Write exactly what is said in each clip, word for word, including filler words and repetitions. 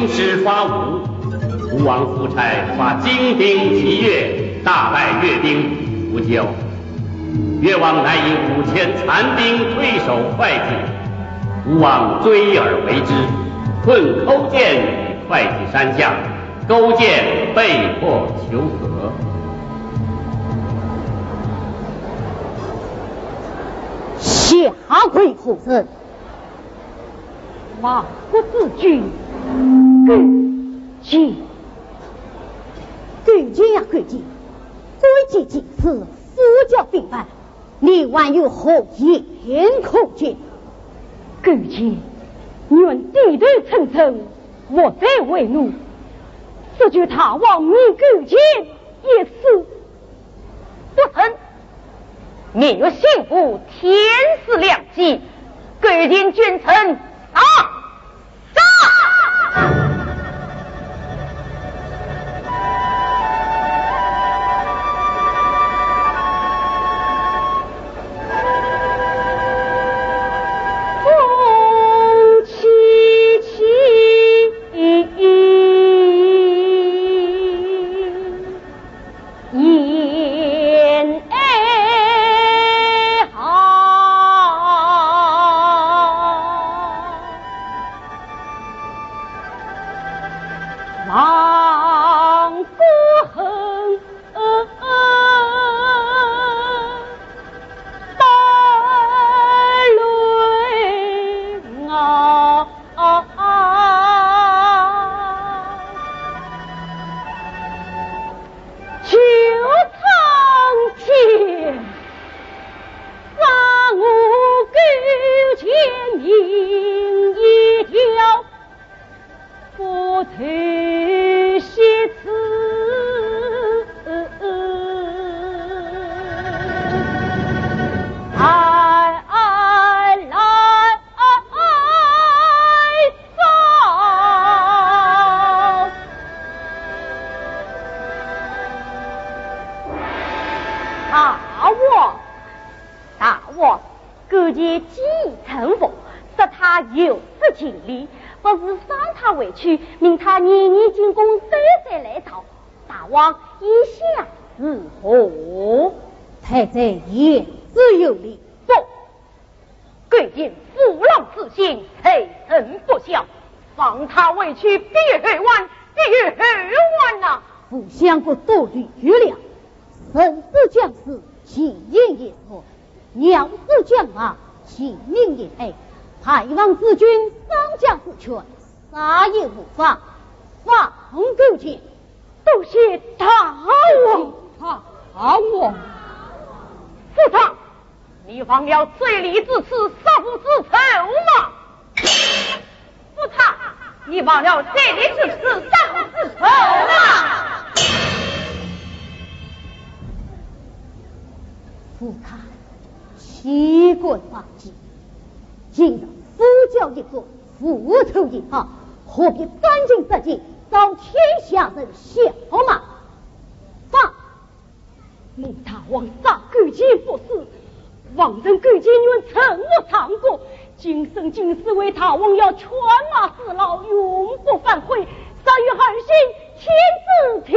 师发吴，吴王夫差发精兵击越，大败越兵，不久，越王乃以五千残兵退守会稽，吴王追而围之，困勾践于会稽山下，勾践被迫求和。下跪何人？ 亡国之君，勾践。勾践呀，勾践，勾践既死，夫家兵败，你还有何言可劝？勾践，愿低头称臣，莫再为奴，只求大王免勾践一死。不成， 明月刑部，天赐良机，勾践君臣上！上！大王，大王，勾践既已臣服，杀他有失情理，不如放他回去，命他年年进宫，岁岁来朝。大王意下如何？太宰言之有理。不， 勾践虎狼之心，害人不小，放他回去必有后患，必有后患呐！吴相国多虑了，臣子将死，其言也善，鸟死将亡，其鸣也悲。败亡之军，丧家之犬，杀也无妨，放勾践。多谢大王。大王。是他， 你忘了贼里之耻，杀父之仇吗？不差，你忘了贼里之耻，杀父之仇吗？夫差，岂敢忘记？今日夫教一转，父仇一报，何必斩尽杀绝，招天下人笑骂？放！ 蒙大王杀勾践不死，望臣勾践愿沉没长谷，今生今世为大王要犬马侍老，永不反悔，杀于韩信，天诛地灭。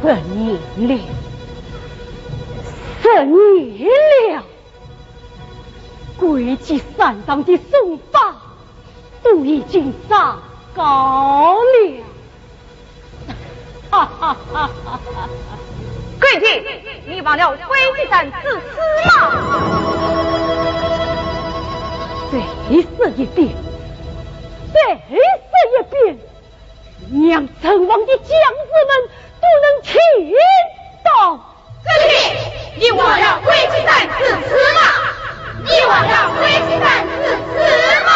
十年了，十年了，桂记山上的宋法都已经上告了。哈哈哈哈哈！桂记，你忘了桂记山之事吗？再说一遍，再说一遍，让城外的将士们都能听到。 桂记，你忘了桂记山之事吗？你忘了桂记山之事吗？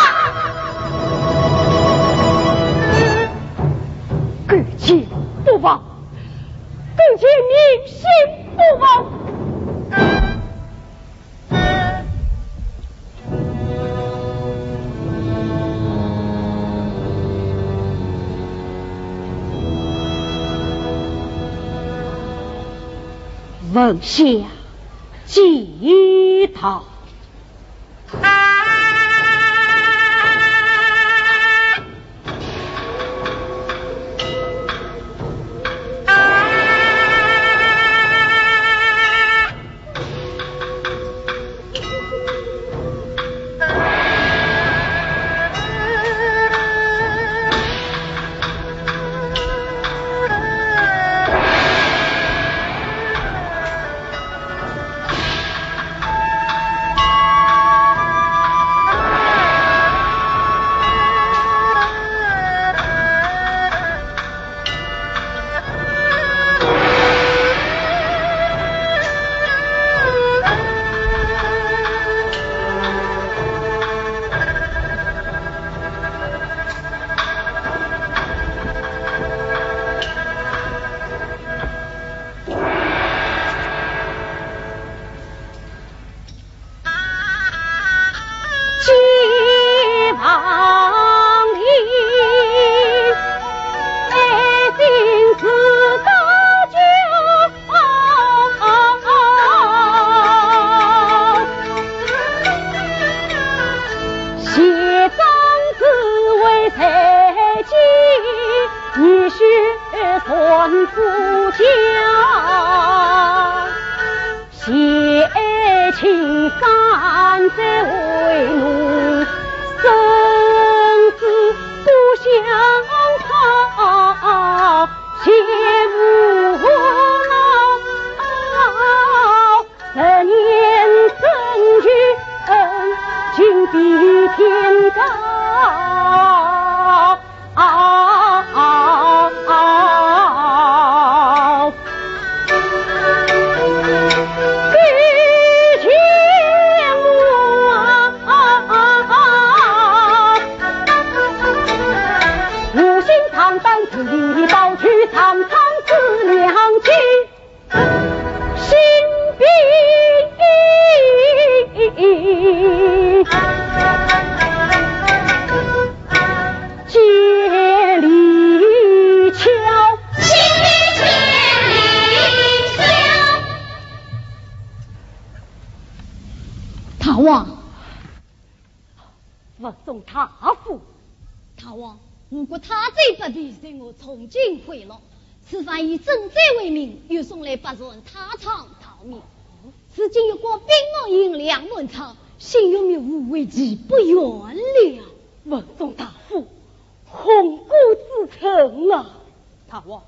桂记不忘，桂记铭心不忘。 闻下即逃。 大王。文宗大夫。大王，吴国太子不便随我从京回洛，此番以赈灾为名，又送来百船大仓逃命。如今吴国兵马银两满仓，幸运灭吴，危机不远了。文宗大夫， 孔姑子成啊！大王，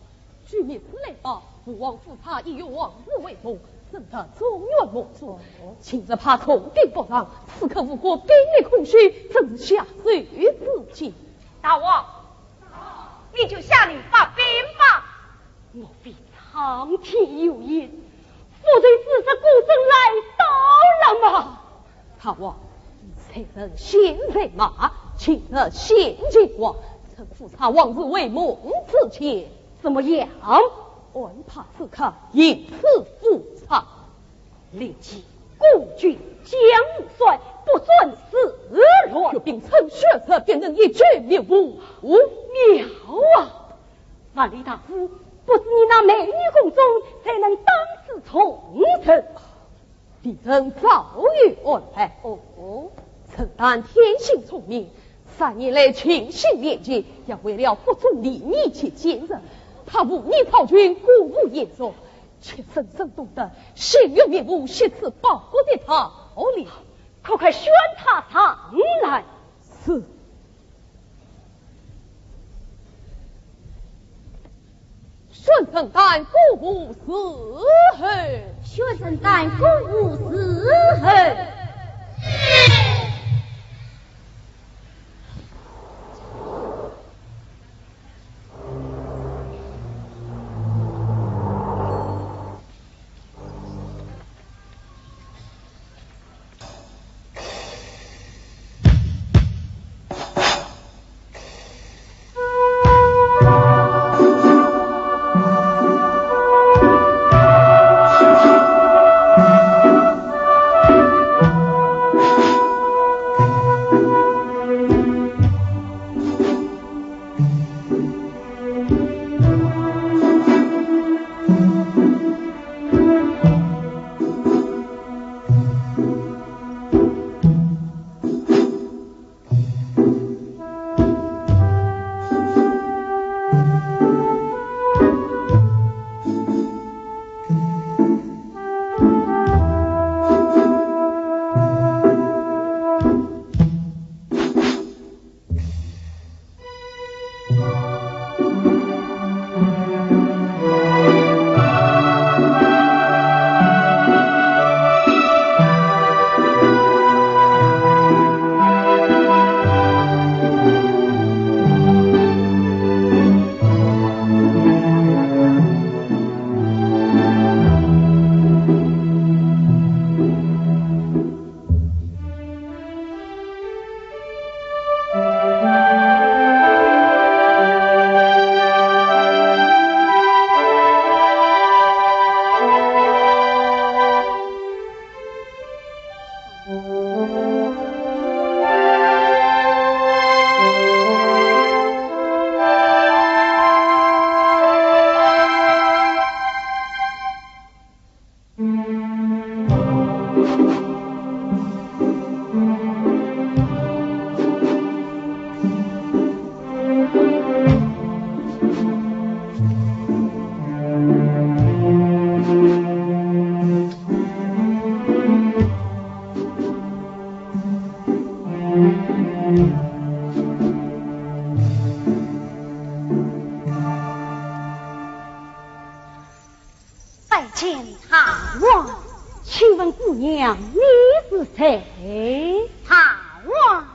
据密旨来报，吴王夫差以有皇子为谋，深得众人目中。近日派重兵北上，此刻吴国兵力空虚，正是下手之际。大王，你就下令发兵吧。 莫非苍天有眼，复仇之日果真来到了吗？大王，贼人先在马，今日先见王，趁夫差王子回梦之间。怎么样？安排刺客，迎刺夫差。令箭孤军将无帅，不准自乱。越兵趁虚而入，便能一举灭吴。妙啊！ 万里大夫，不知你那美女宫中，谁能当此重任？微臣早有安排。哦，哦。陈丹天性聪明，三年来尽心练剑，也为了国中礼义及奸臣。他无意操军，故无言说，且深深懂得，心有面目，惜此宝贵的桃李。快快宣他上来。是。宣臣敢过无伺候。宣臣敢过无伺候。拜见大王。请问姑娘，你是谁？大王。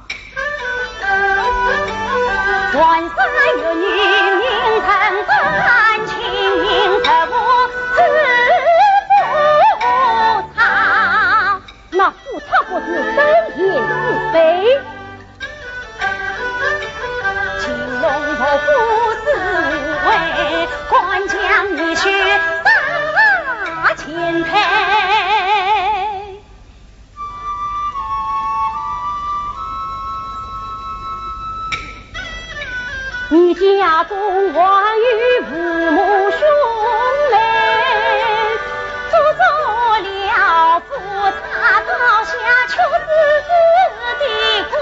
那夫差不是登殿自卑。你家中还有父母兄妹，做错了夫差，倒下屈指的罪。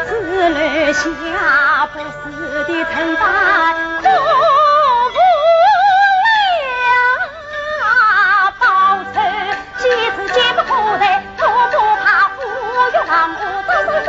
只留下不死的陈蕃，可无了报仇。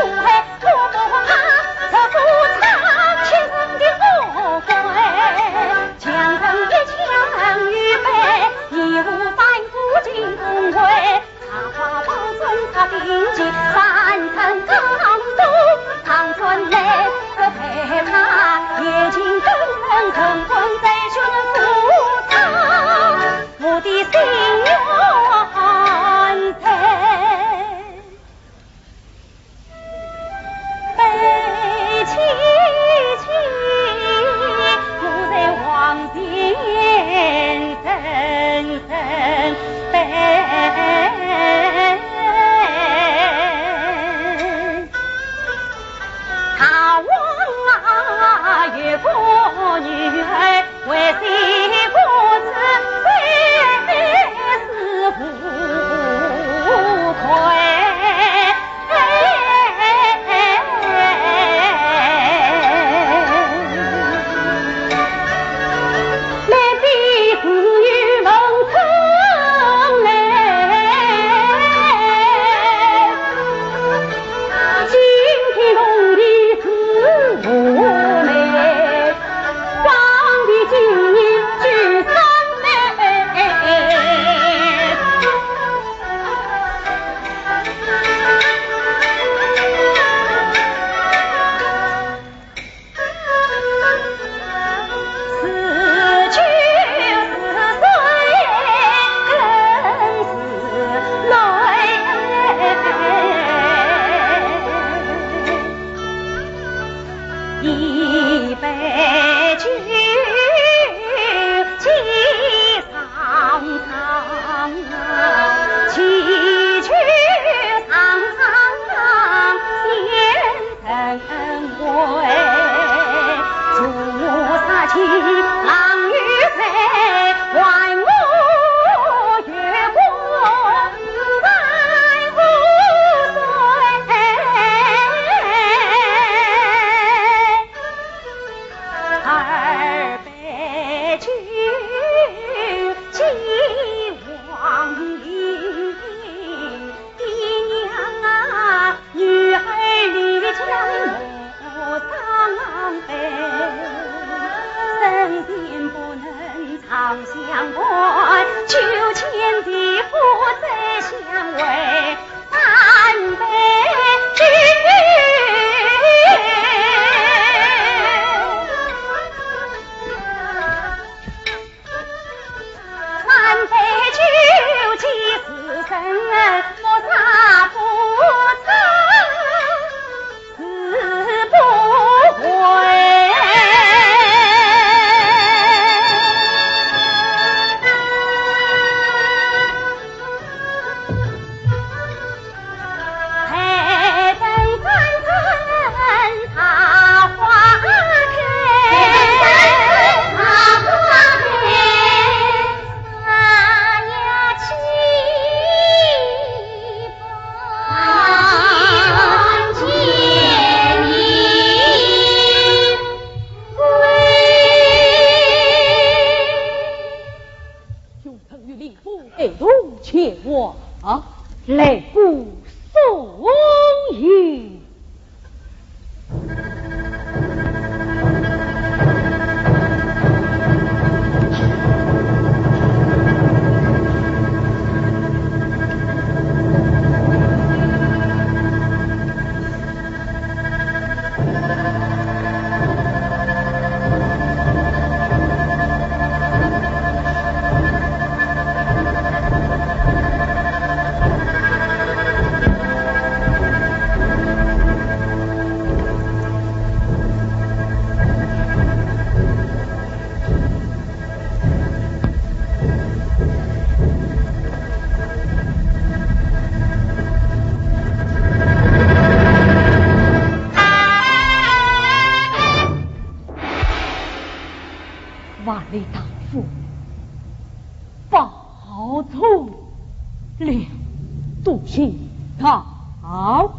与令夫陪同前往，来不送迎。万里大夫，保重了，多谢大王。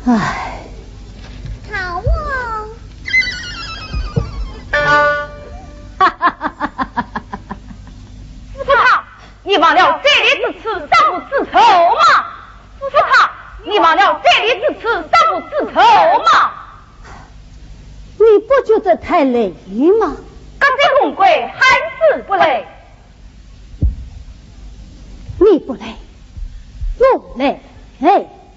唉。大王。哈哈哈哈哈！夫差，你忘了斩立之次，杀父之仇吗？夫差，你忘了斩立之次，杀父之仇吗？你不觉得太累吗？各色红鬼，还是不累。 你不累，我累。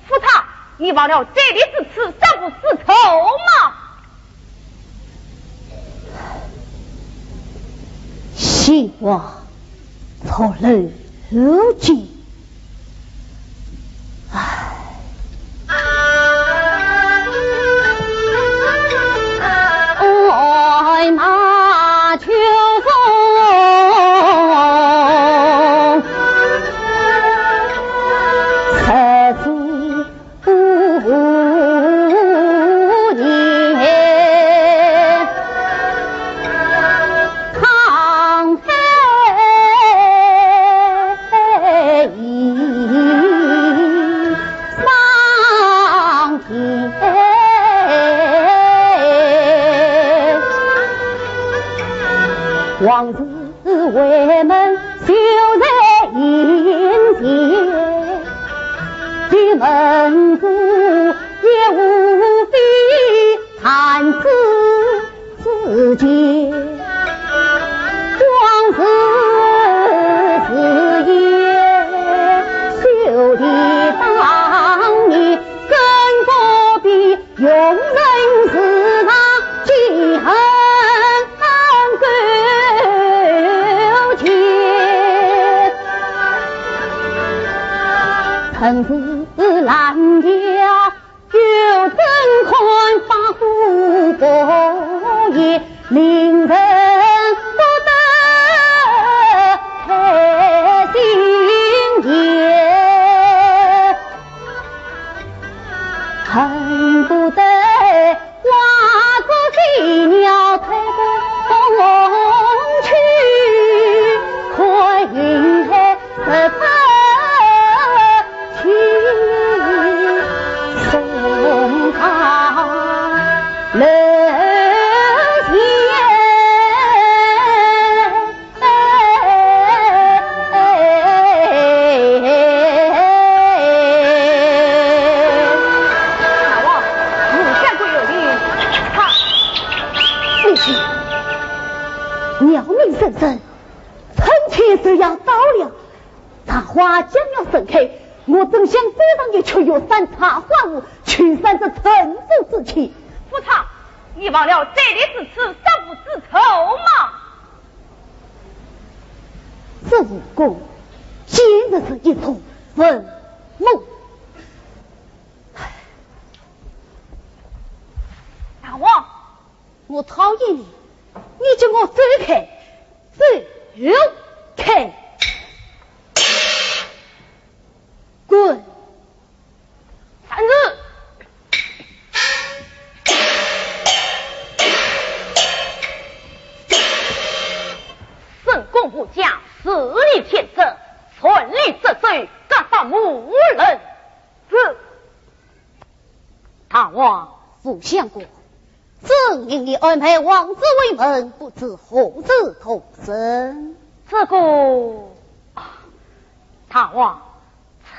夫差，你忘了斩立之次，杀父之仇吗？姓王，错了无忌。唉。大王，武相国有令。他，你，鸟鸣声声，春天就要到了，茶花将要盛开，我正想飞上一曲《玉山茶花误》，驱散这沉重之气。夫差，你忘了斩立之次，杀父之仇吗？ 这武功简直是一种文物。唉。大王，我讨厌你，你给我走开，走开，滚！ 站住！正宫武将势力天生，全力出手，格杀无论。是。大王。武相国， 怎因你安排王子为门，不知何事动身？这个，啊，大王，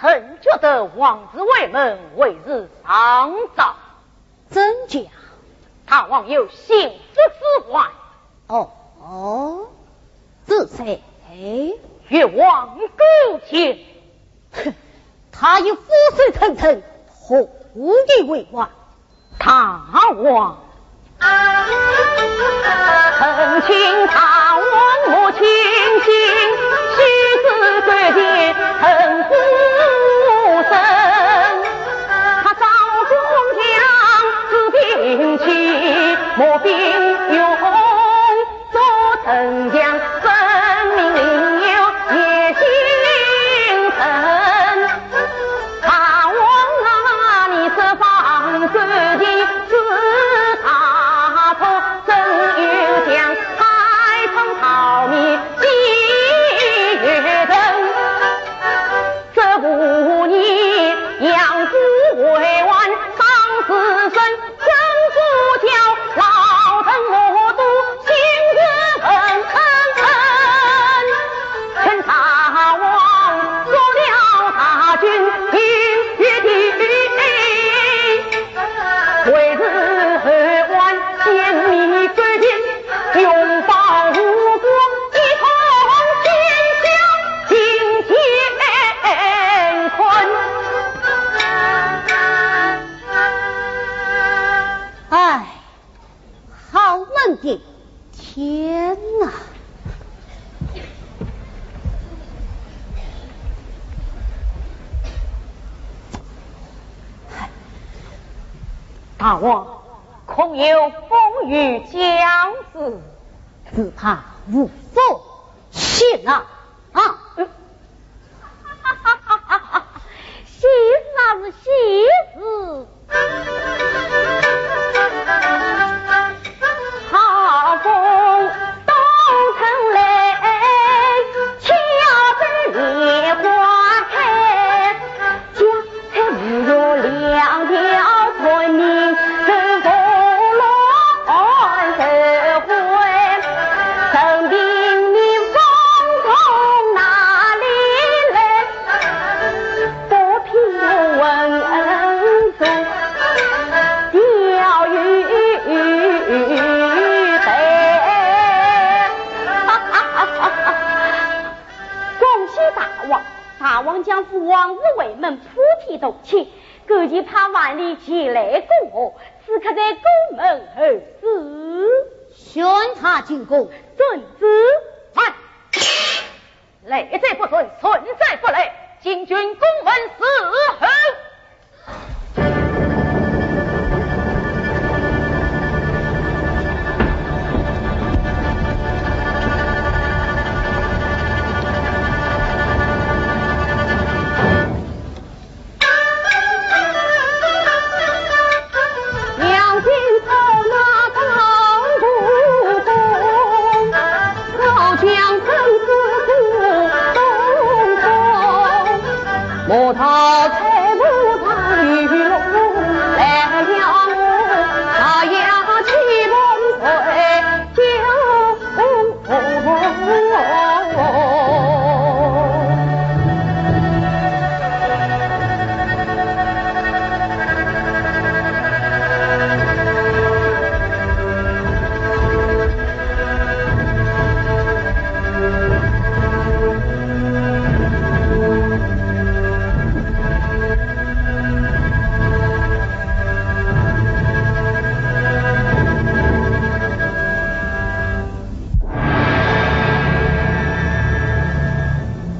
臣觉得王子为门为时尚早。怎讲？大王有心腹之患。哦，是谁？越王勾践。 哼，他一副手层层，何以为患？大王。大王，恐有风雨将至？只怕无风雪浪。啊！喜事啊是喜事，好风东城来，巧春梨花开。 恭喜大王！大王将父王之回门，普天同庆， 狗急怕万里前来恭贺，此刻在宫门候旨。宣他进宫。遵旨。来！来者不顺，顺者不来，进军宫门伺候。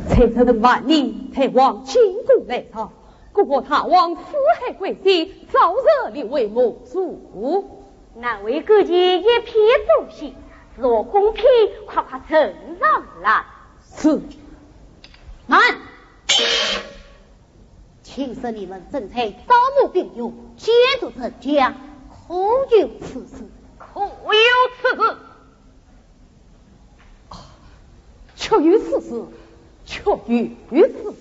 在这等万里，太王进宫来朝，恭贺大王四海归西，早日立为盟主。难为狗急一片忠心，若公批，快快呈上来。是。慢！ 听说你们正在招募兵勇，建筑城墙，可有此事？可有此事？啊，确有此事，确有此事。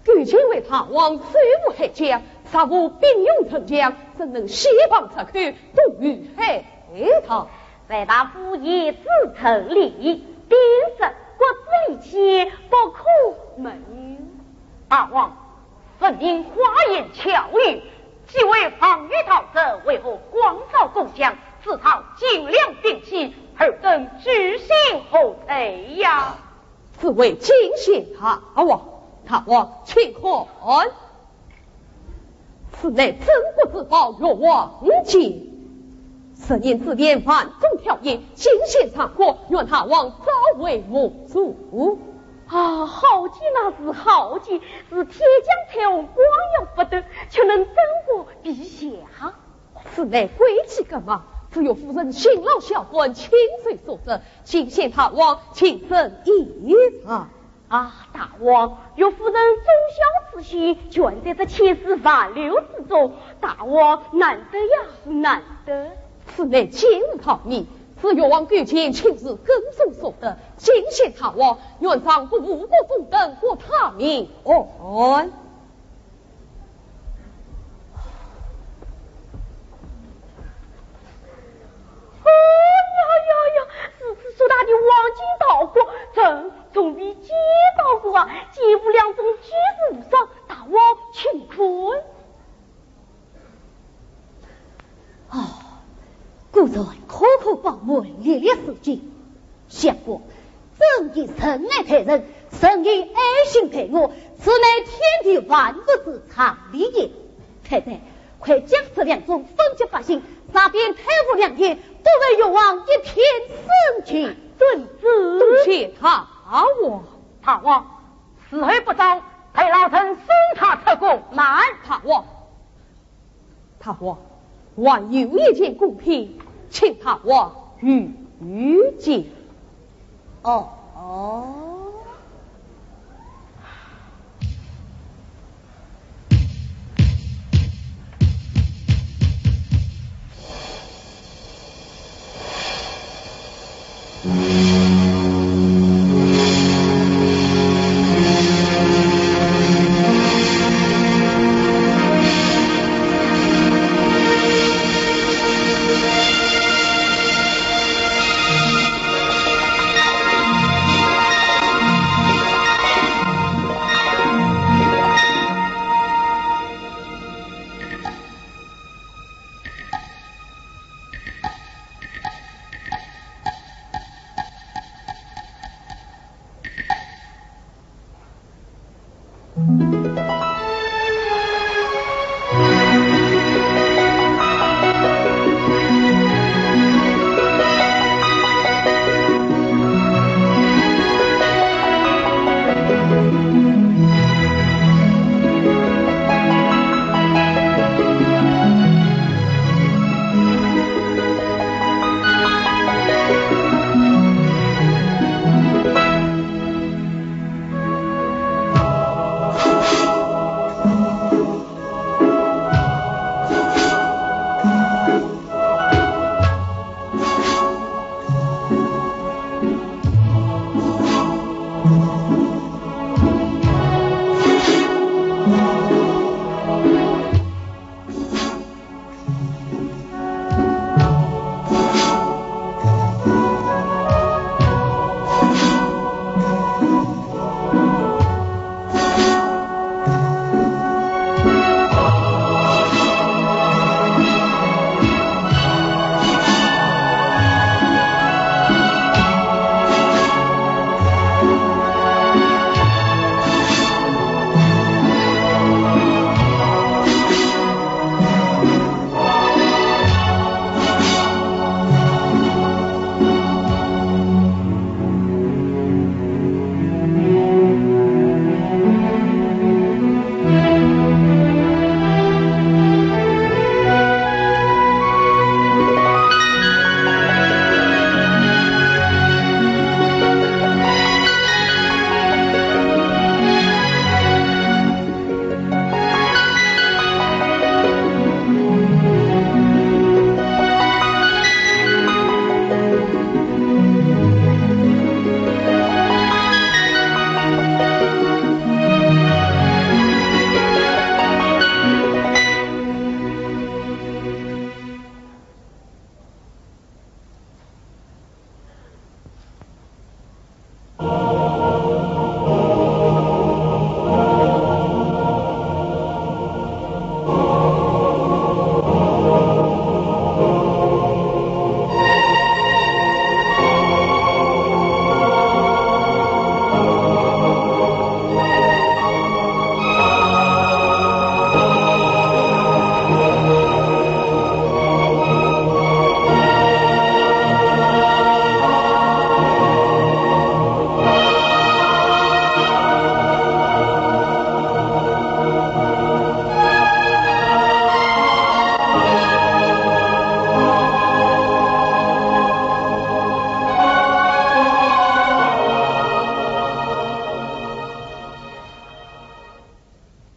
狗急为大王守护海疆，若无兵勇城墙，怎能西防出口，渡御海盗？ 万大夫言之成理，定是各自利己，不可谋。大王，人民花言巧语，既为防御盗贼，为何光照工匠，制造精良兵器，尔等居心何在呀？只为进献大王。大王，请看。 此乃镇国之宝，越王剑。十年之前，万众挑选，进献上国，愿大王早为盟主。啊，好剑乃是好剑，是铁匠彩虹，光耀不断，却能镇国陛下。此乃贵气格帽，只有夫人辛劳削锻，亲手所制，进献大王，请珍一尝。 啊，大王，岳夫人忠孝之心，全在这千丝万缕之中，大王难得呀，难得。此乃金玉套衣，是越王勾践亲自耕种所得，进献大王，愿丈夫五谷丰登，国泰民安。 哦呀呀呀，如此硕大的黄金道辂，朕从未见到过啊！金玉两种，举世无双，大王请看。哦，果然颗颗饱满，粒粒是金。 相国，朕以仁爱待人，朕以爱心待物，此乃天地万物之常理也。太太，快将这两种分给百姓，尝遍太湖良田，都为越王一片生趣。遵旨。多谢大王。大王，时候不早，待老臣送他出宫。慢。大王。大王，还有一件供品，请大王御见。哦，哦。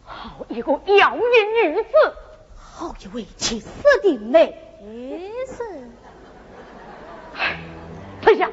好一个妖艳女子！好一位绝世的美女子！哎，退下！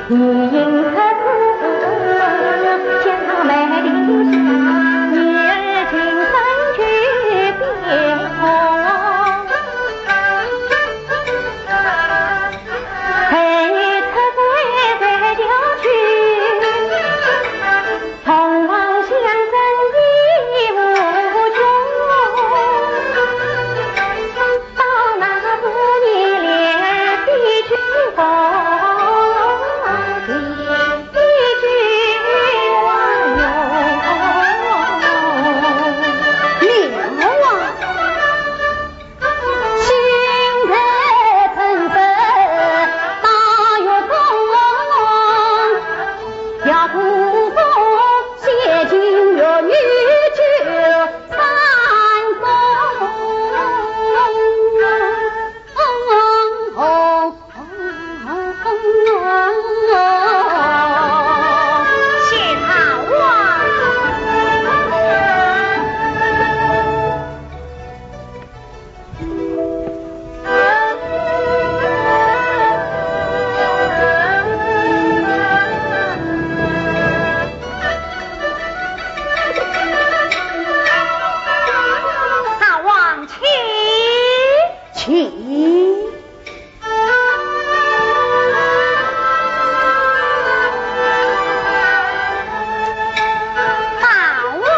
大王请。请。大王。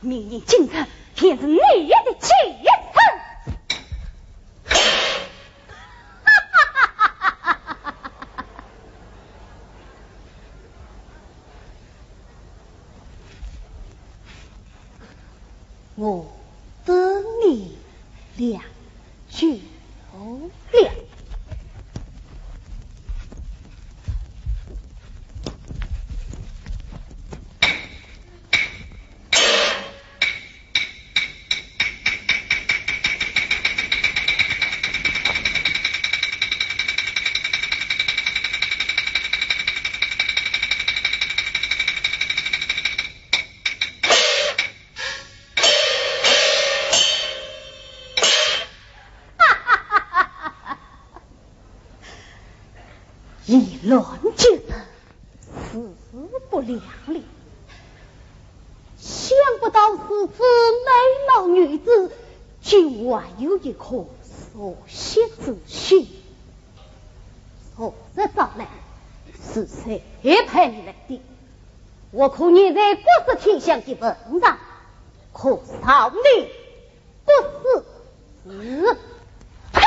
明日今日便是你的吉日。我等你良久了。 以卵击石，势不两立。想不到如此美貌女子，竟还有一颗熟悉之心。昨日早来，是谁派你来的？我看你在国色天香的份上，可饶你 不死之罪。呸！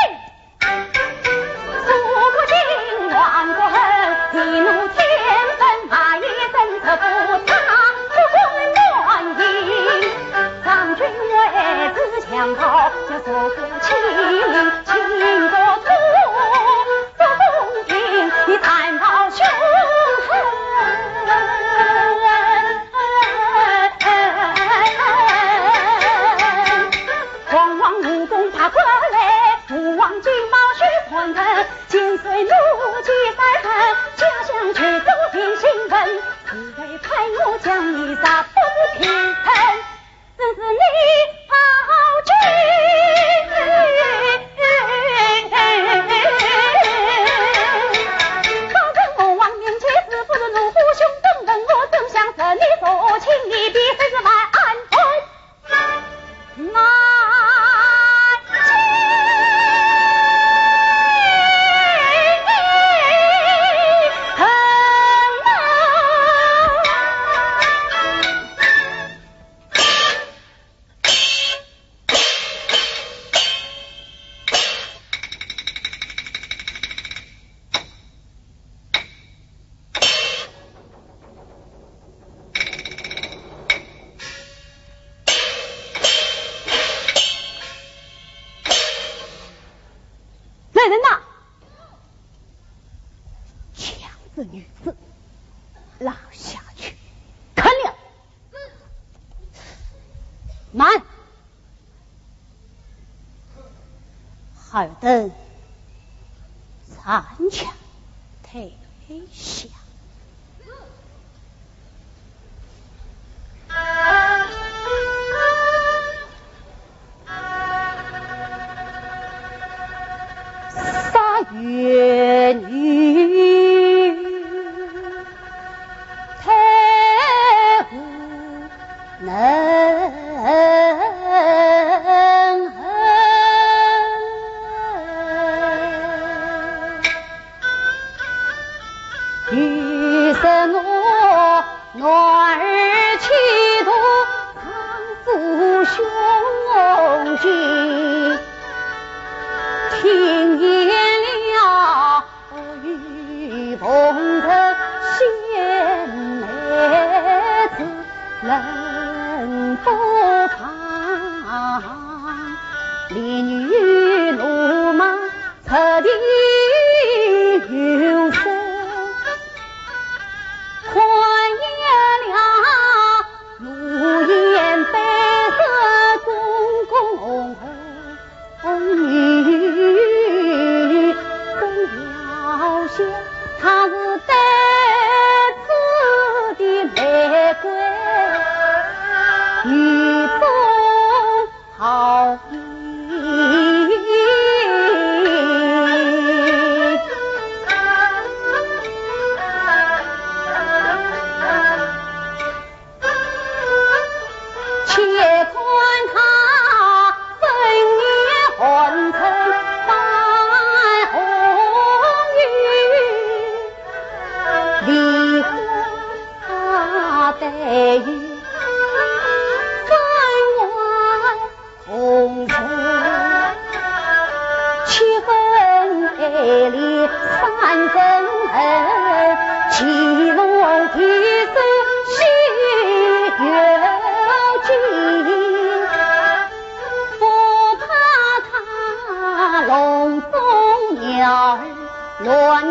来人呐！将这女子拉下去砍了！慢！ 尔等暂且退下。杀于女，太无 能。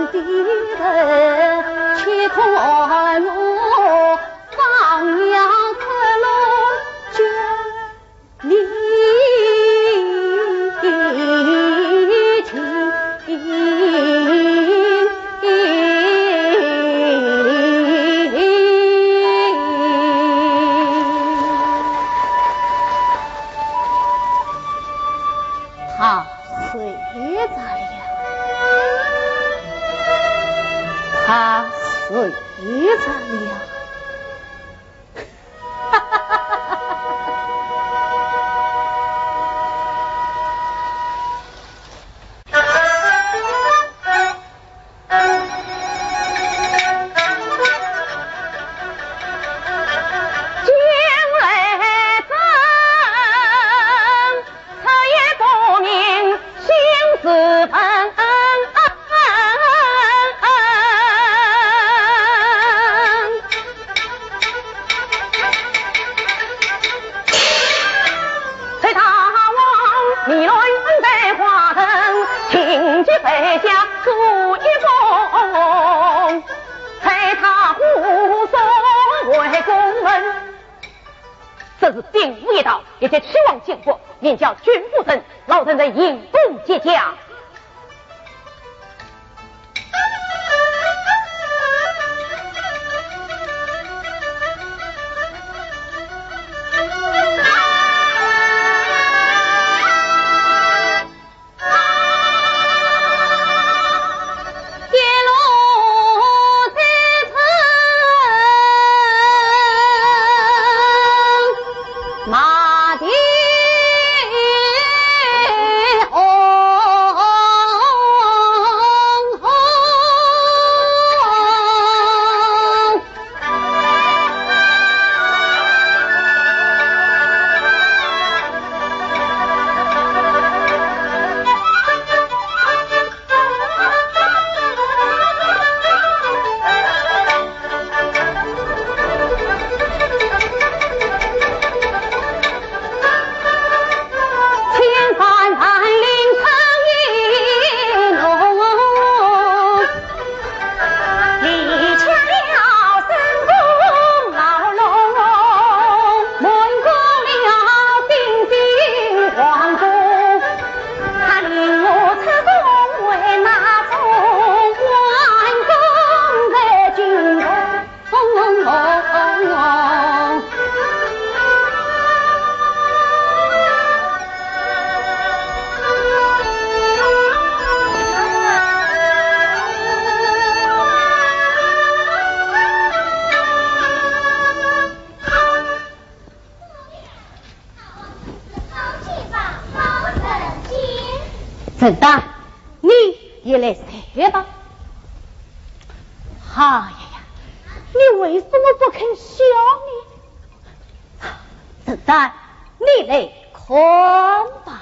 他睡着了，他睡着了。这是兵符一道，一切齐王见过，名叫军符阵，老臣在营中接驾。 陈丹，你也来睡吧。哎呀呀，你为什么不肯笑呢？陈丹，你来看吧。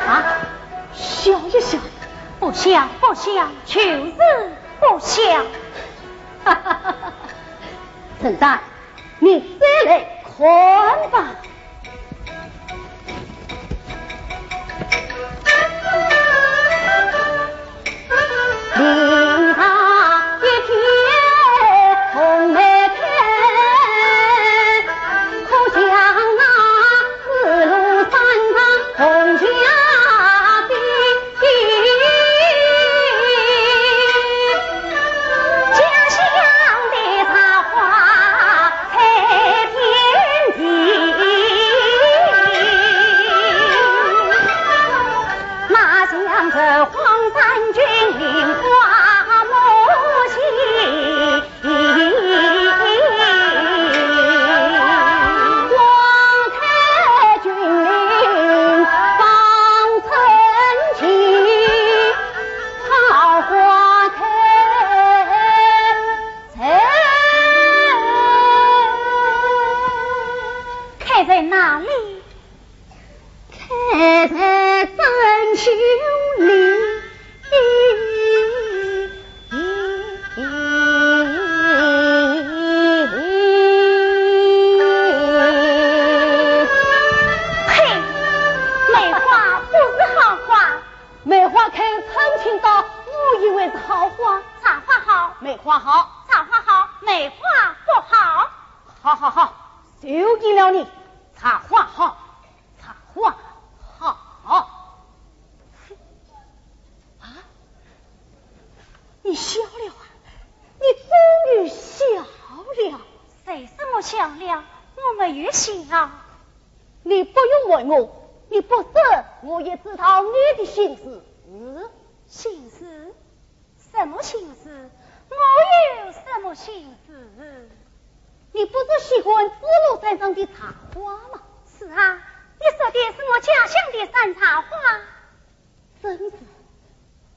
啊，笑一笑。不笑，不笑，就是不笑。哈哈哈哈。陈旦，你再来看吧。 开在哪里？ 开在深秋里。呸！梅花不是好花。梅花开春天到，我以为是好花。茶花好。梅花好。茶花好，梅花不好。好好好，就应了你，茶花好。 茶花好。啊，你笑了啊？你终于笑了。谁说我笑了？我没有笑。你不用问我，你不说，我也知道你的心思。心思？ 什么心思？我有什么心思？你不是喜欢紫罗衫上的茶花吗？是啊，你说的是我家乡的山茶花。真是，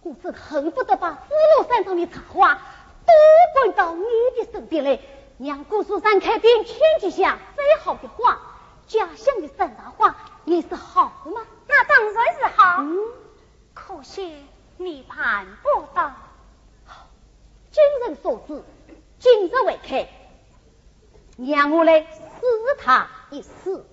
我真恨不得把紫罗衫上的茶花都搬到你的身边来，让姑苏山开遍天底下最好的花，家乡的山茶花，你说好吗？那当然是好。嗯。 可惜你办不到。今日所赐，今日为开，让我来试它一试。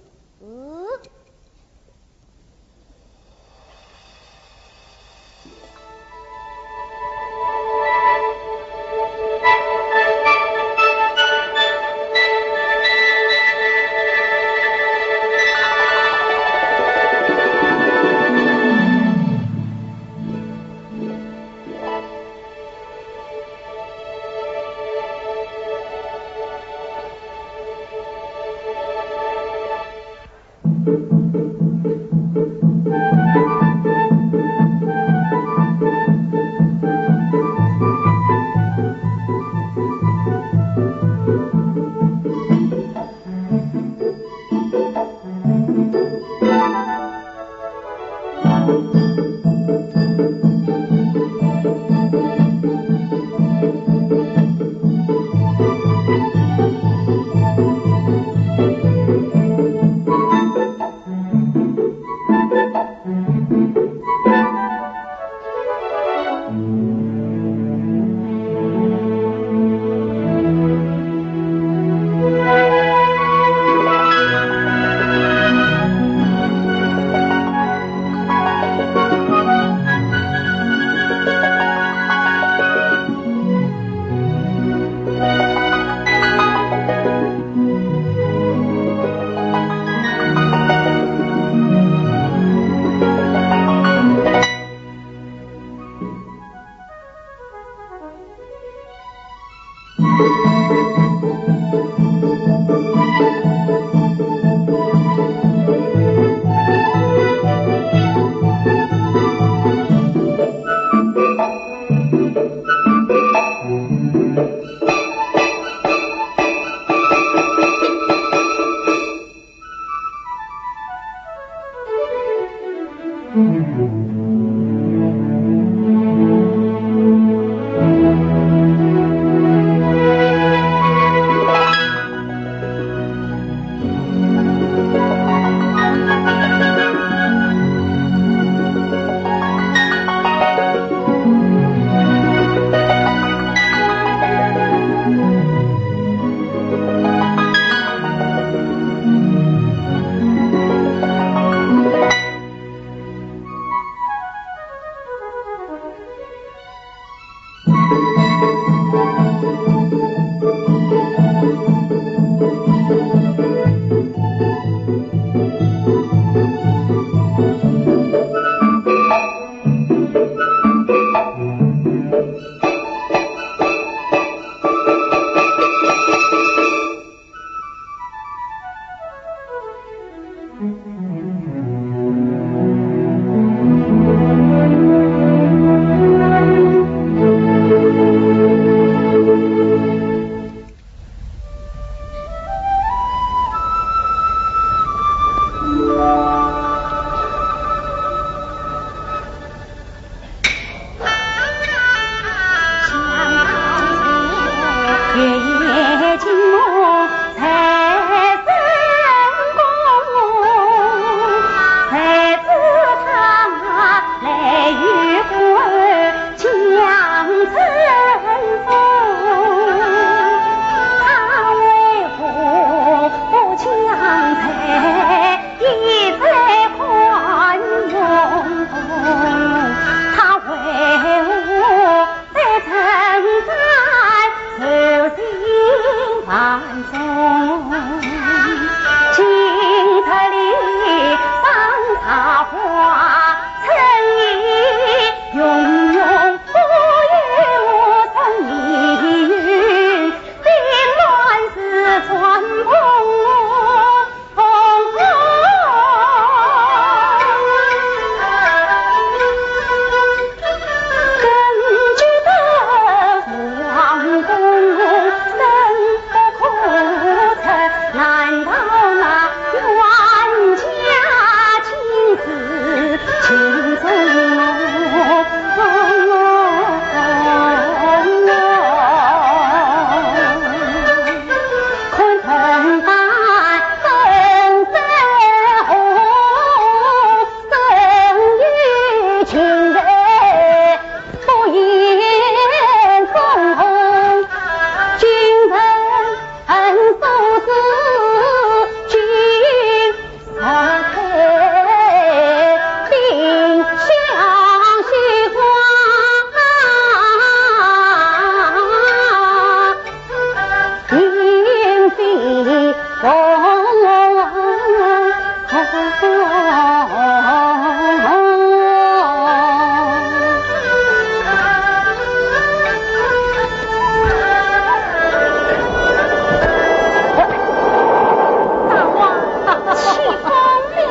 大王，起风了。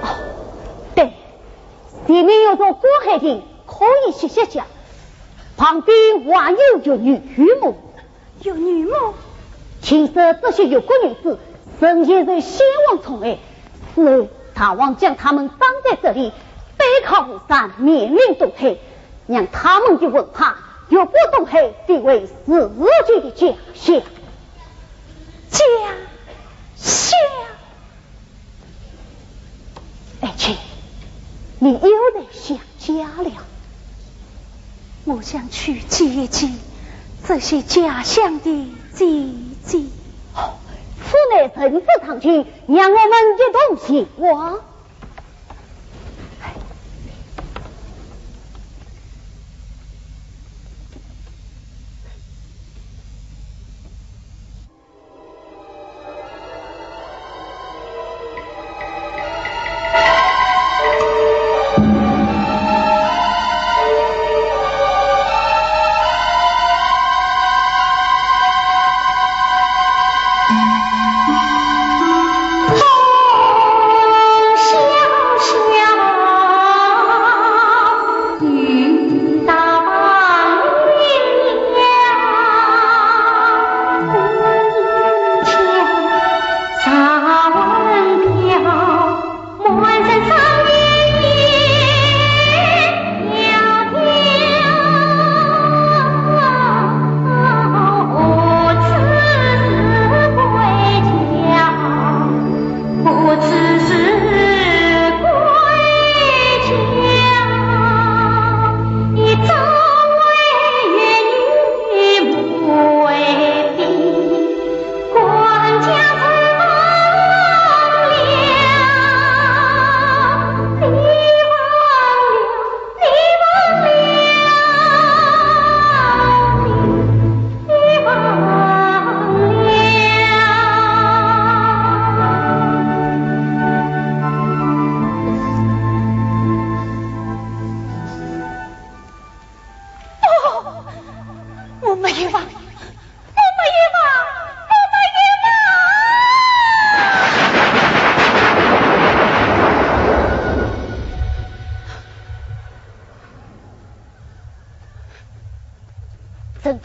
哦，对，前面有座观海亭，可以歇歇脚，旁边还有玉女玉母。 有女母？听说这些越国女子，生前受先王宠爱，死后大王将她们葬在这里，背靠河山，面临东海，让她们的魂魄越过东海，返回自己的家乡。家乡？ 爱卿，你又在想家了。我想去见一见这些家乡的姐姐。哦，府内甚是常情，让我们一同前往。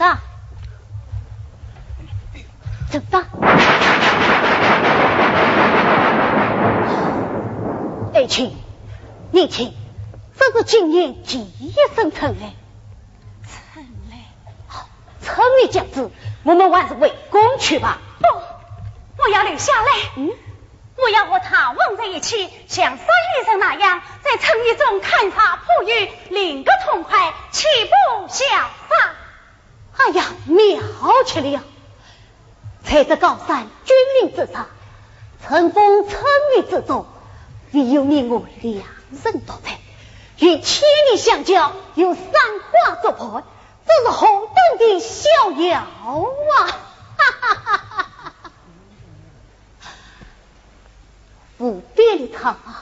打。走吧。爱卿，你听，这是今年第一声春雷。春雷？好，春雷将至，我们还是回宫去吧。不，我要留下来。嗯？我要和大王在一起，像少年人那样，在春雨中看花、捕鱼，另个痛快，岂不潇洒？哎呀，妙极了！在这高山峻岭之上，春风春雨之中，唯有你我两人独在，与千里相交，有山花作伴，这是何等的逍遥啊！哈哈哈哈哈！无边的苍茫，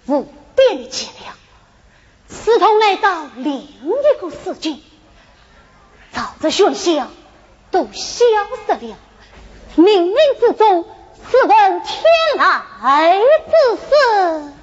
无边的寂寥，似同来到另一个世界。燥热喧嚣都消失了，冥冥之中，似闻天籁之声。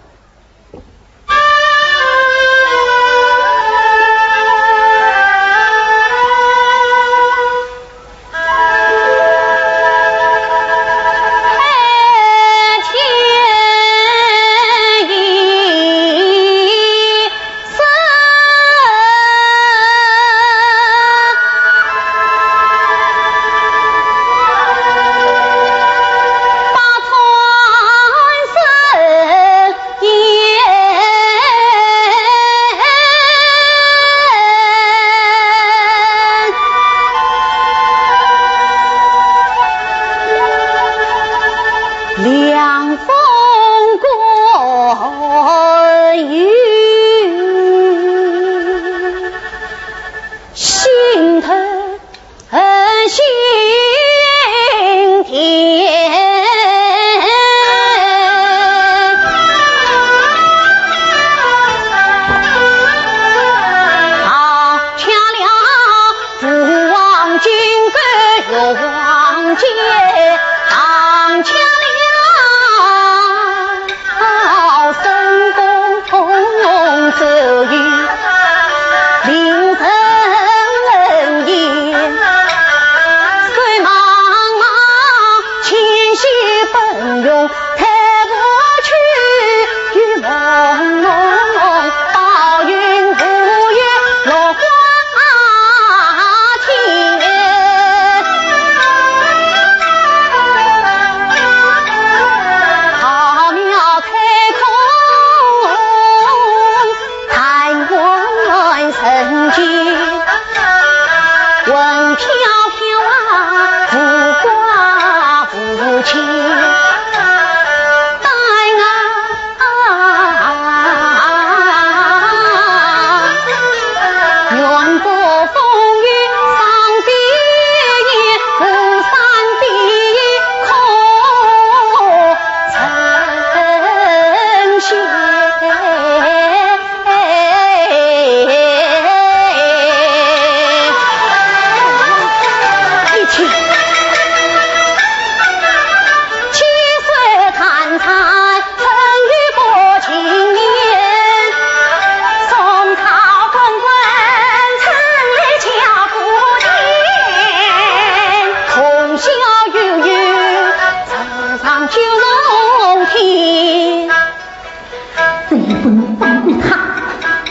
这也不能放过他，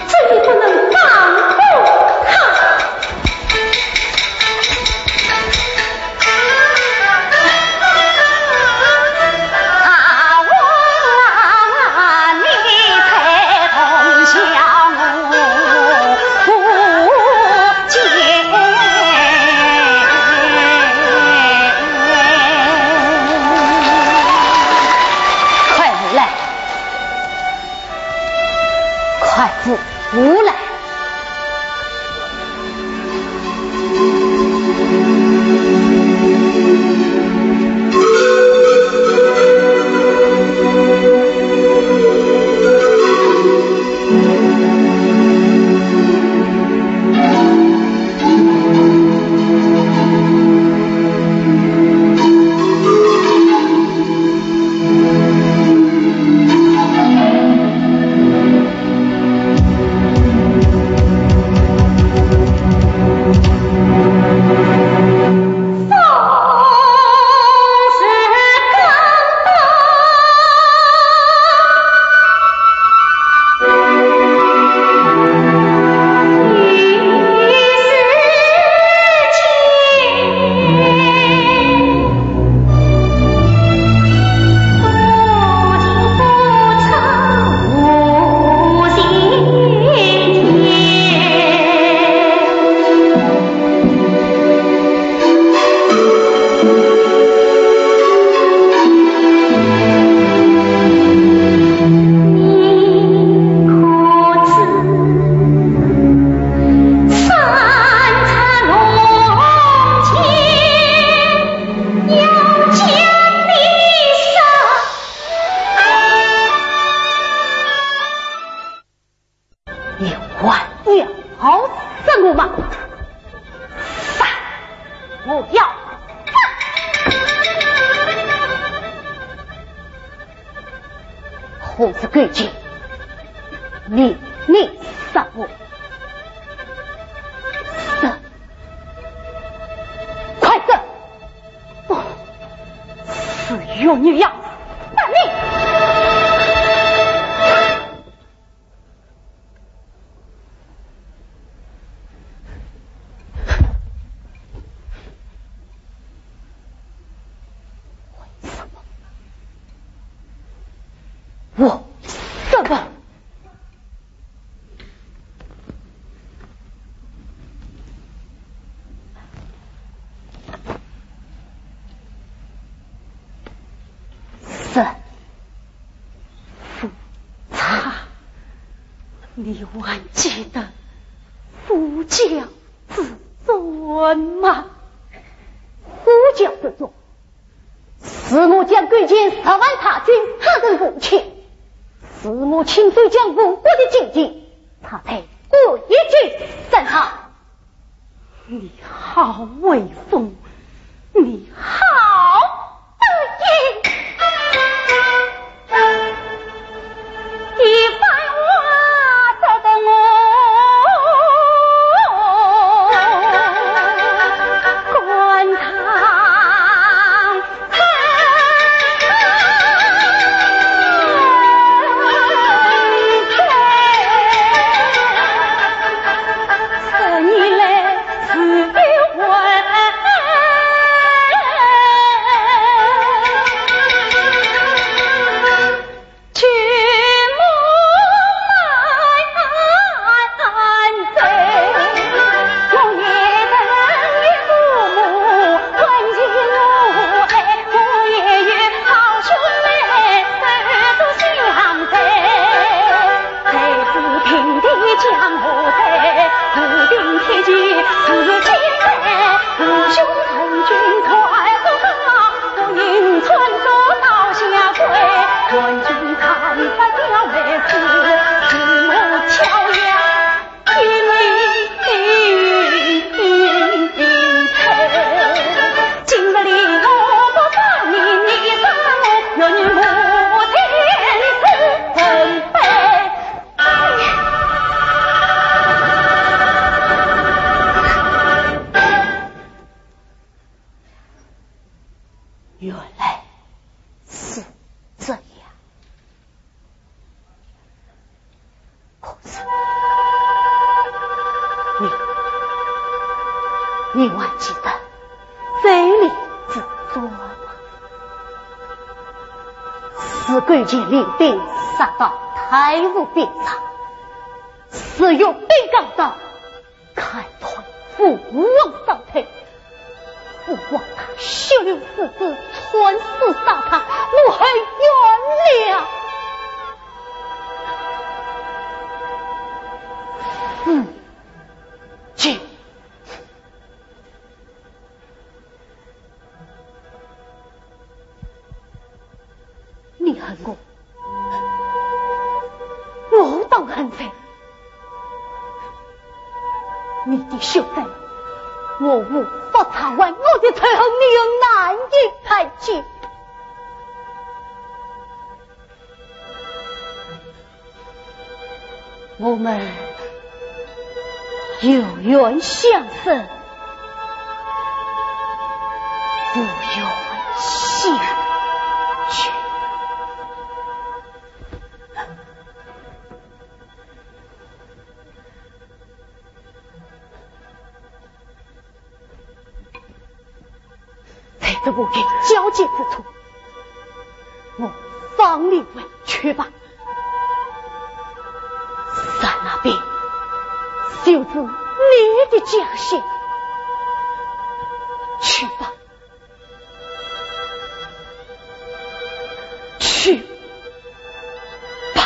这也不能放过他。快来！我是勾践，你，你杀我，杀，快走！不，死玉女呀，待命！ 为什么？为什么？是。 夫差，你还记得夫教子传吗？夫教子传，是我将勾践十万大军杀成无血，是我亲手将吴国的进京，他才敢一句三差。 你好威风，你好得意。一番话说得我官场 原来是这样。可是，你，你还记得周礼之说吗？是勾践领兵杀到太湖边上，是用兵讲道， 砍断父王双腿，父王他血流四肢，惨死沙场，我恨冤了。四九 你恨我，我当恨谁？你的血债，我无法偿还，我的仇恨，你又难以排解。 我们有缘相识，无缘相见。 在这无人交接之处，我放你回去吧。山那边就是你的家乡，去吧。 去吧。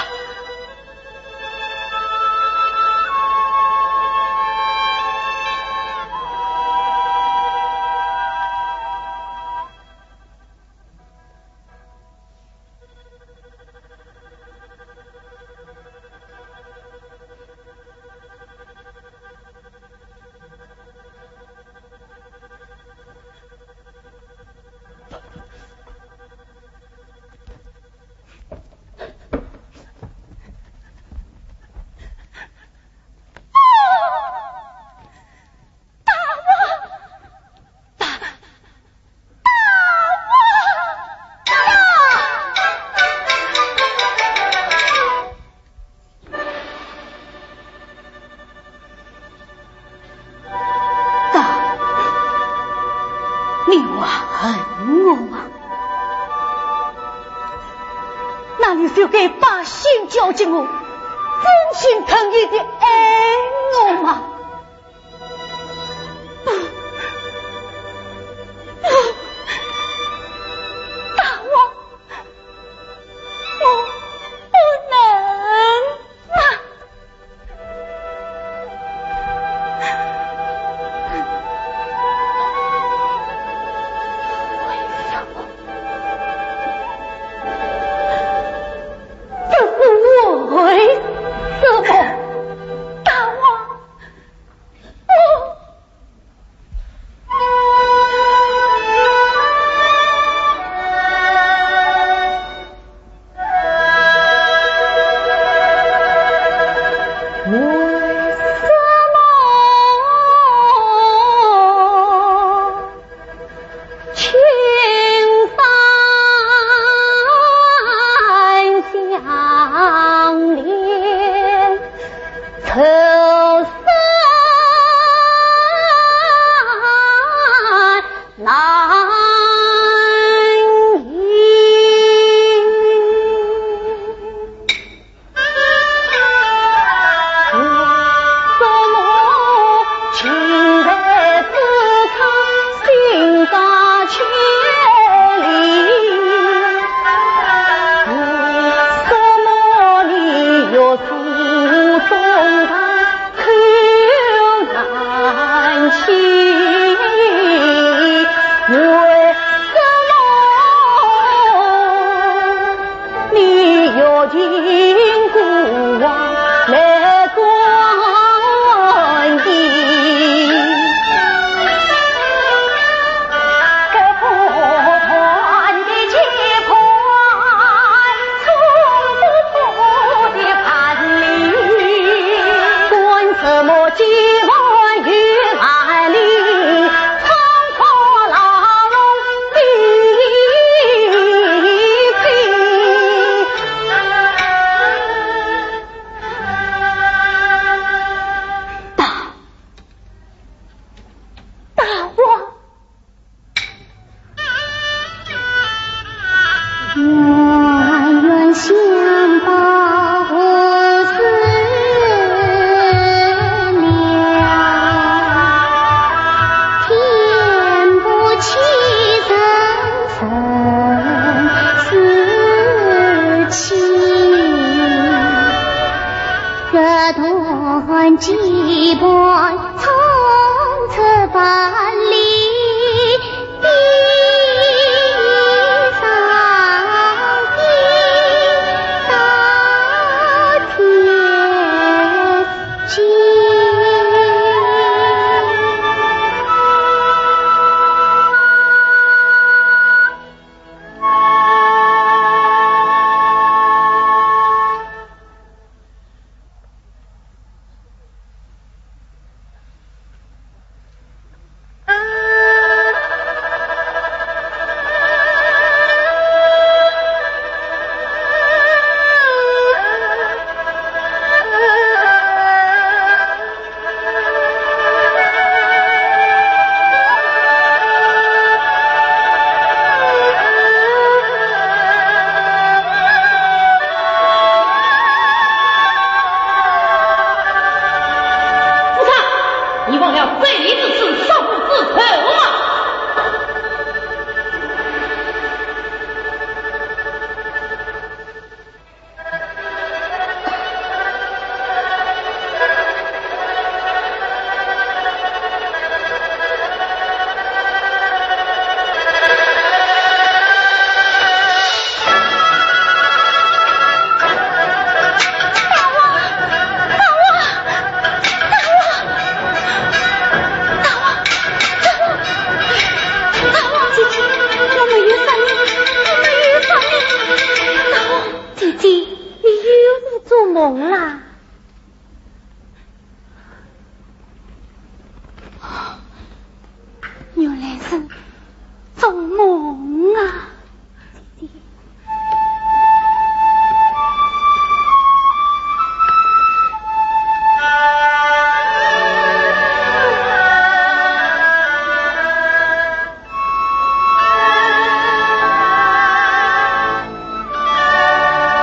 大人就该把心交给我，真心诚意的爱我吗？不，不，大王，我不能啊！ 这是为什么？大王，我 大，大王。 夫差，你忘了这一次是杀父之仇吗？ 大王，姐姐，我没有杀你，我没有杀你。大王，姐姐，你又是做梦啦。原来是做梦啊。 大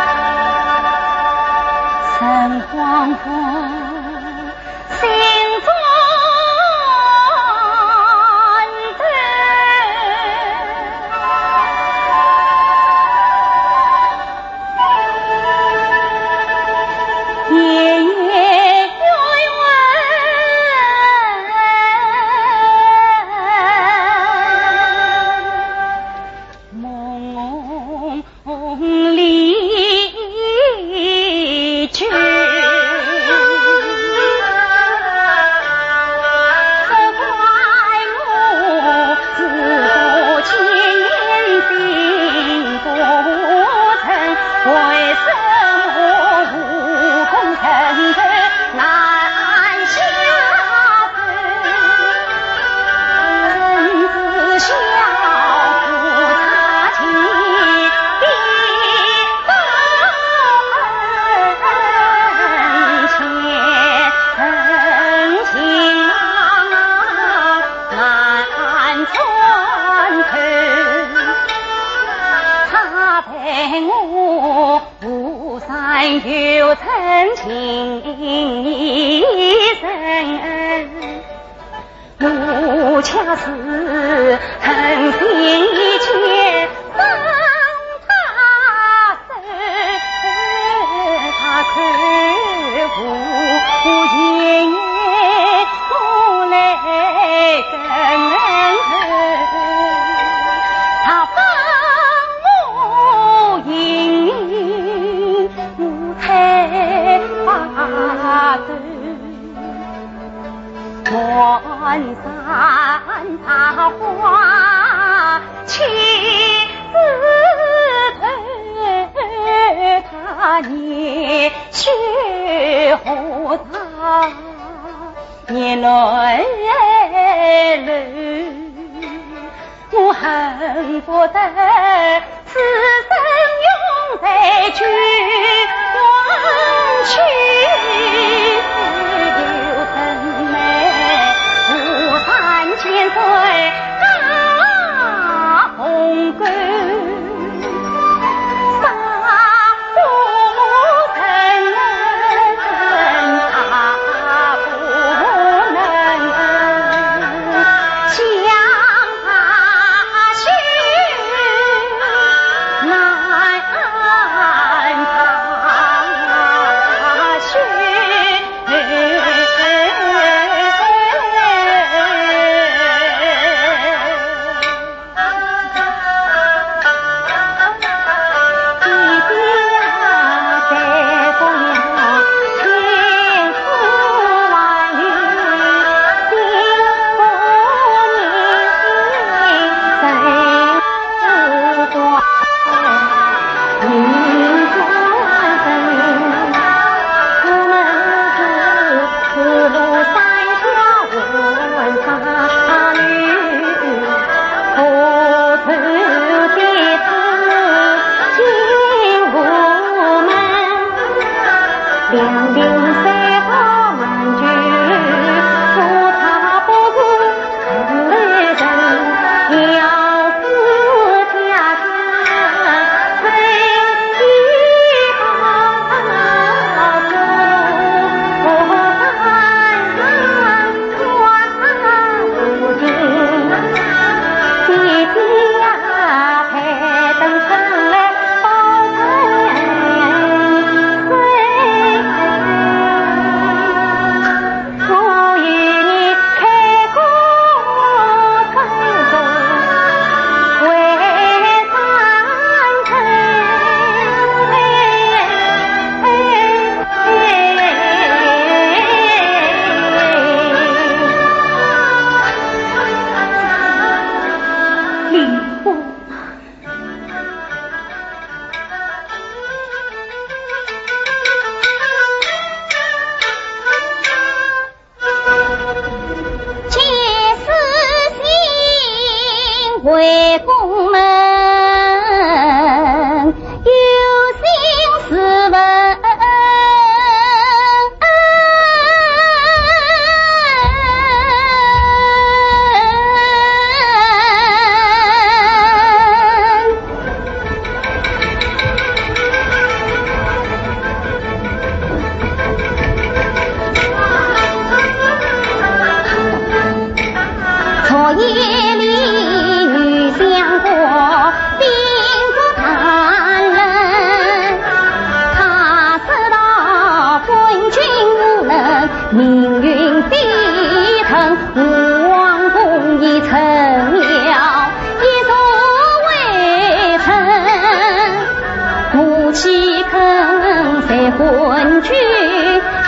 岂肯再还君？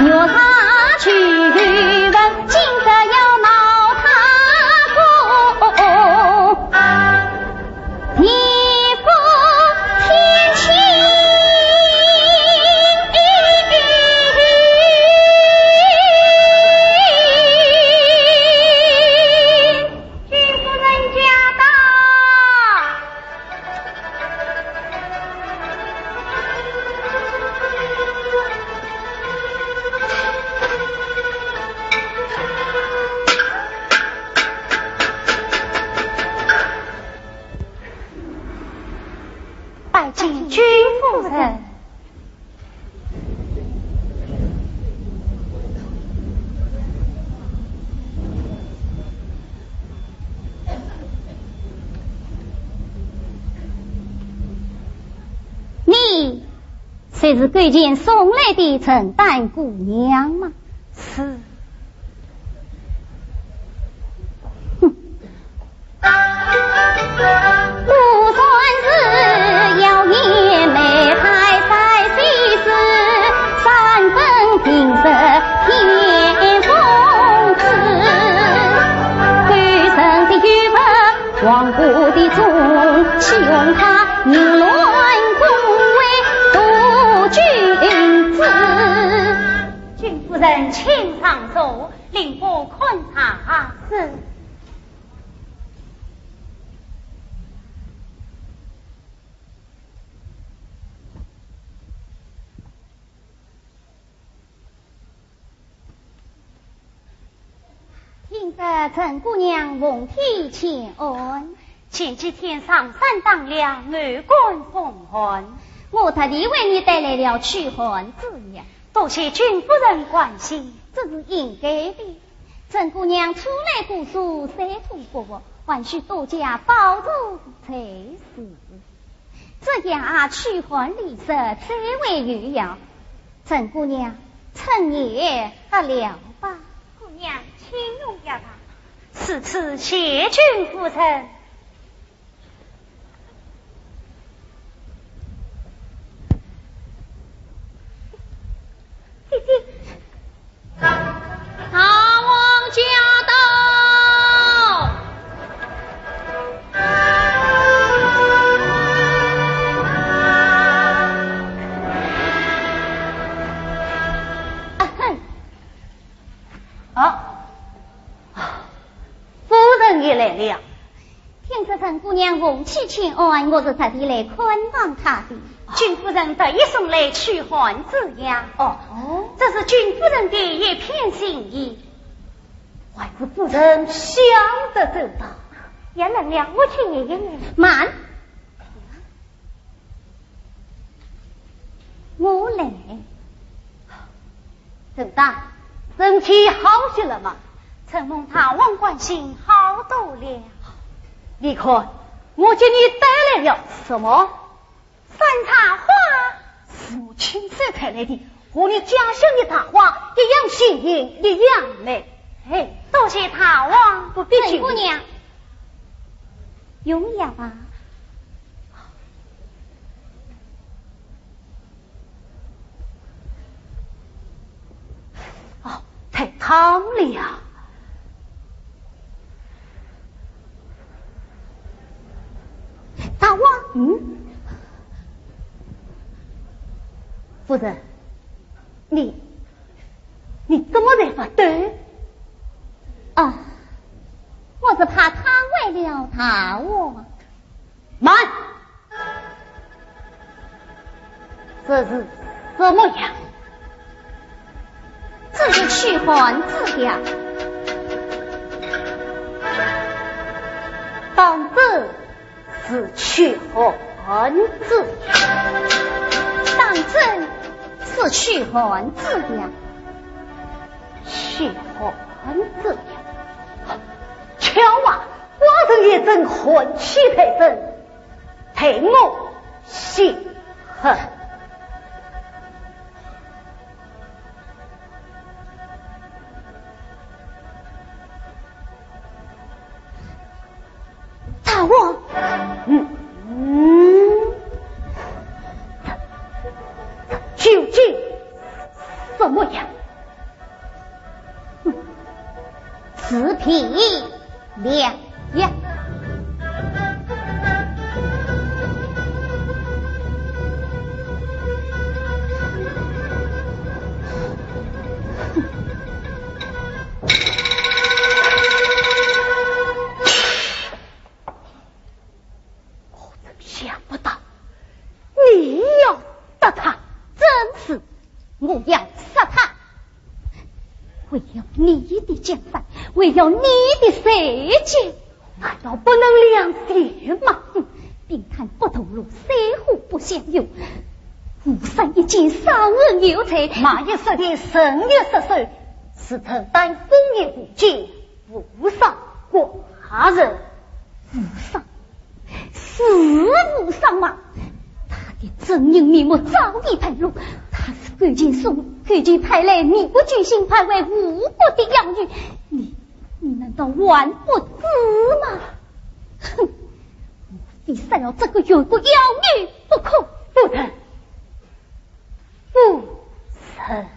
若是去问，今朝要闹大祸。义父天亲。君夫人驾到。 拜见君夫人。 你就是勾践送来的陈丹姑娘吗？是。哼。 君夫人请上座，令夫看茶。是。 听说陈姑娘奉天请安。前几天上山打粮，偶感风寒，我特地为你带来了驱寒之药。多谢君夫人关心。这是应该的。陈姑娘初来姑苏，水土不服，还需多加保重才是。 这药驱寒利湿，最为有效。陈姑娘，趁热喝了吧。姑娘，请用药吧。如此谢君夫人。姐姐， 大王驾到！啊哼。啊，夫人也来了。 听说陈姑娘奉天请安，我是特地来看望她的。君夫人特意送来驱寒之药。哦，哦。这是君夫人的一片心意。还是夫人想得周到。也冷了，我去掖一掖。慢。 我来。沈大，身体好些了吗？承蒙大王关心，好多了。你看，我给你带来了什么？山茶花。是我亲手采来的，和你家乡的大花一样鲜艳，一样美。哎，多谢大王。不必谢。沈姑娘，用药吧。 哦，太烫了。大王。嗯？夫人，你，你怎么在发抖？啊，我是怕烫坏了大王。慢！ 这是什么药？这是驱寒之药。当真是驱寒之药？当真是驱寒之药。驱寒之药？巧啊，寡人也正寒气太甚。 待我细喝。大王。嗯，嗯。究竟什么样？哼，自比良药。我真想不到你要杀他。正是，我要杀他。为了你的江山，为了你的社稷，难道不能两全吗？哼，冰炭不同炉，水火不相容。巫山一剑，伤人有罪。马一失蹄，人亦失手，是臣担风雨无解，无上挂人。无上？是无上吗？他的狰狞面目早已败露，他是勾践送，勾践派来，你不居心，派为吴国的养女，你，你难道还不知吗？哼，我非杀了这个越国妖女不可。夫人，夫人。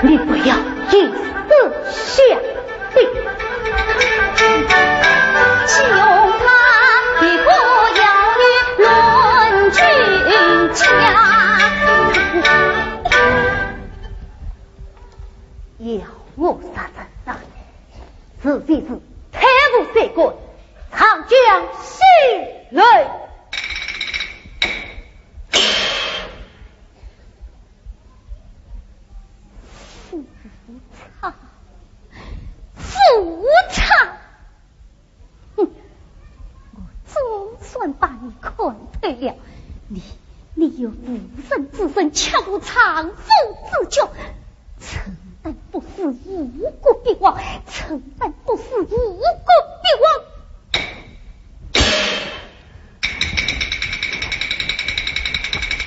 你不要以死相逼。要我杀人呐，是非是，太无三观，长江西来。 夫差，夫差！哼，我总算把你看透了。你，你有妇人之仁，却无丈夫之脚。臣但不是吴国必亡，臣但不是吴国必亡。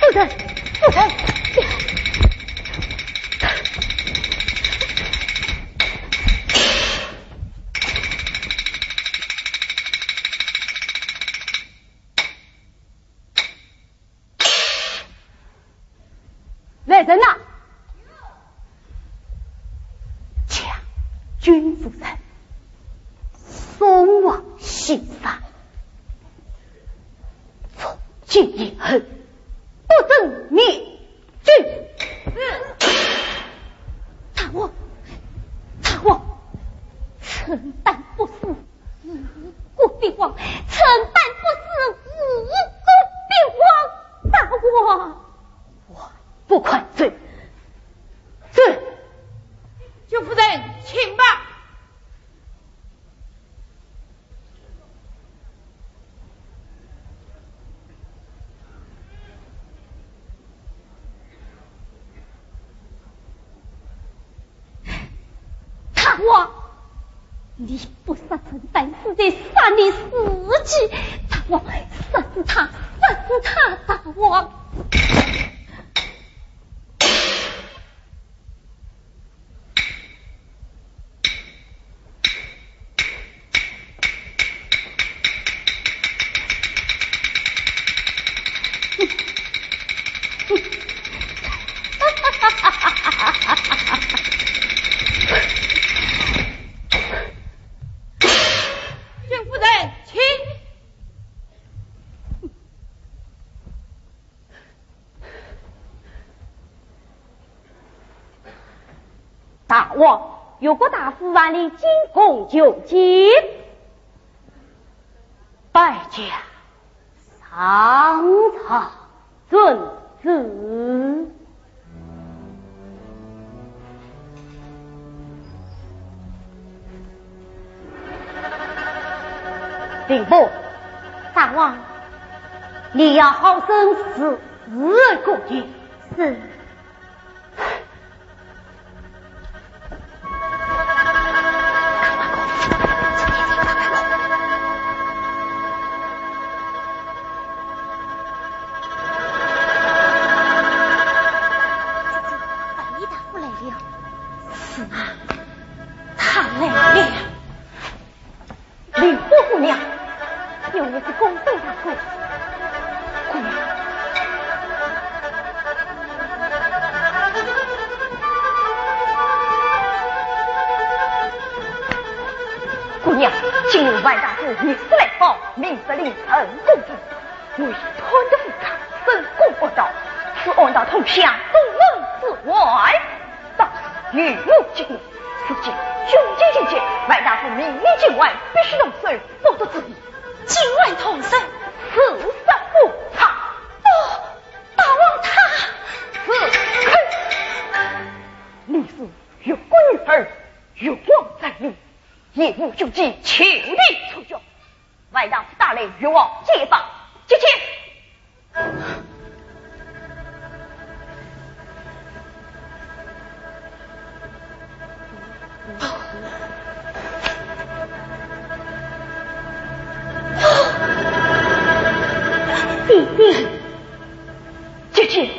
夫人，夫人，来人呐！将军夫人送往西山。 从今以后，不准你进。大王，大王，臣等不死，无故必亡，臣等不死，无故必亡，大王。我不快走，走。舅夫人，请吧。 大王，你不杀臣等，是在杀你自己。大王，杀死他，杀死他，大王。 大王，越国大夫万历进宫求见。拜见上朝遵旨。林峰，大王，你要好生侍候过去。是。 万历大夫来了。是啊，他来了。 林府姑娘，有一个宫斗大夫。姑娘，姑娘，今日万大夫密旨来报，明日令陈公正为贪得无道，深宫恶盗，此案到通向东门之外。 到时由我结案，事情凶险情节，万大夫命你今晚必须动手，否则之后，今晚动手，死罪不差。哦，大王他，此刻你是越国女儿，越王在命，以无凶器，求你出局。 万大夫打来越王解绑，解绑。弟弟，姐姐。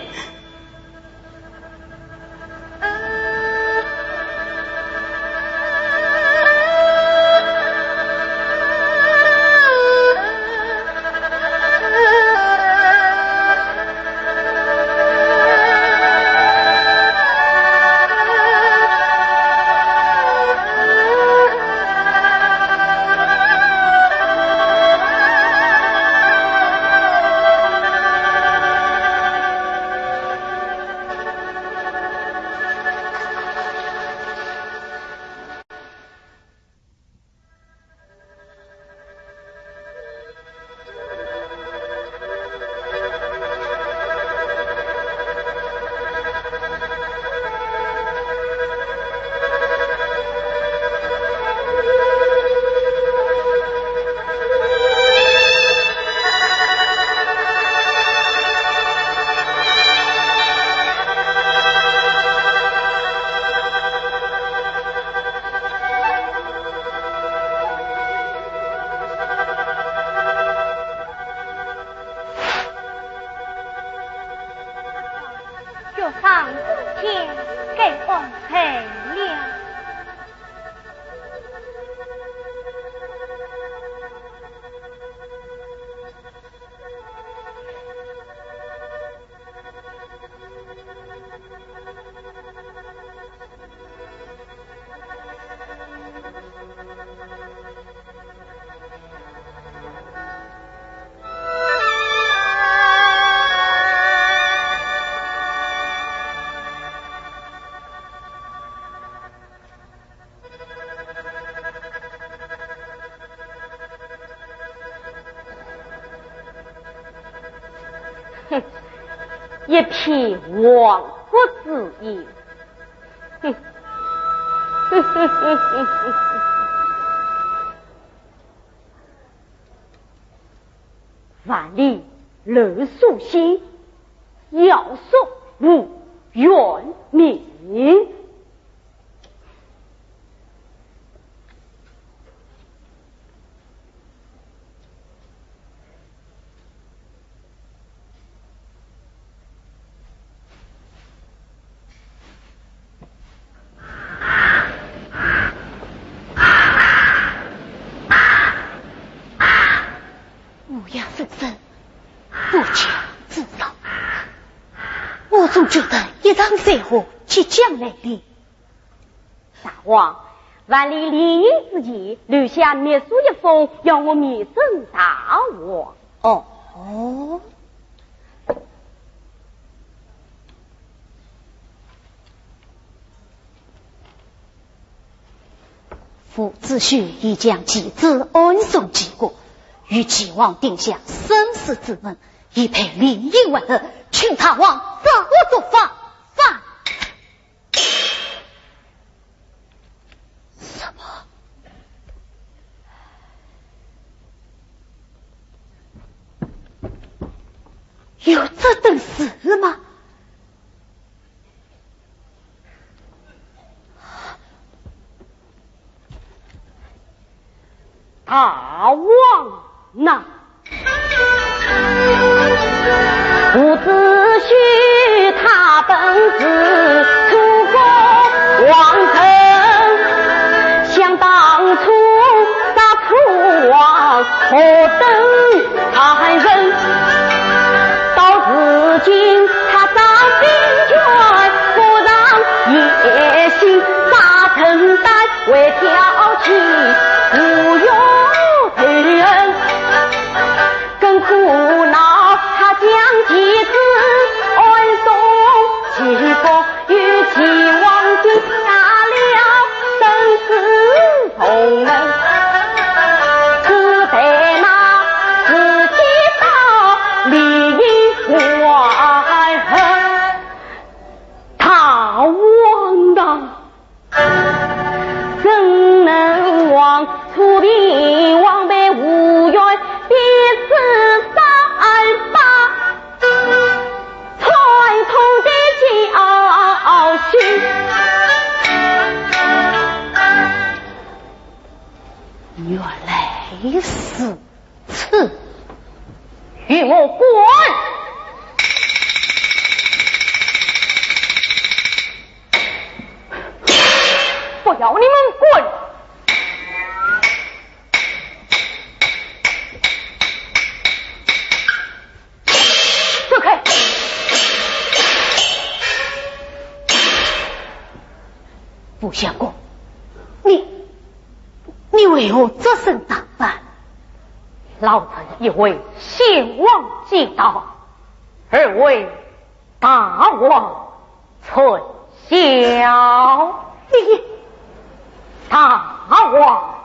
一片亡国之音。万里留书仙，要说无怨名。 乌鸦声声，不请自扰。我总觉得一场灾祸即将来临。大王，万里离营之前，留下密书一封，要我密呈大王。哦。 伍子胥已将其子暗送齐国，与齐王定下生死之盟，以备联姻为期，请大王照我做法。什么？有这等事吗？ 大王呐！ 大王啊！ 原来如此，与我滚！不要你们滚！走开！ 吴相公，你，你为何着身打扮？老臣一为先王祈祷，二为大王春宵。你，大王，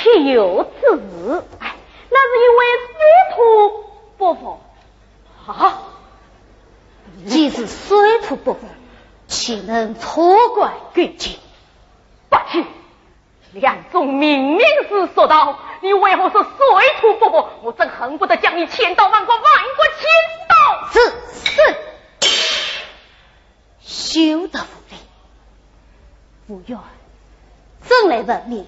岂有此事？哎，那是因为水土不服。啊？既是水土不服，岂能错怪贵贱？不许！两种命令是说道，你为何说水土不服？我真恨不得将你千刀万剐，万剐千刀！是，是。 休得无礼。无缘，朕来问你，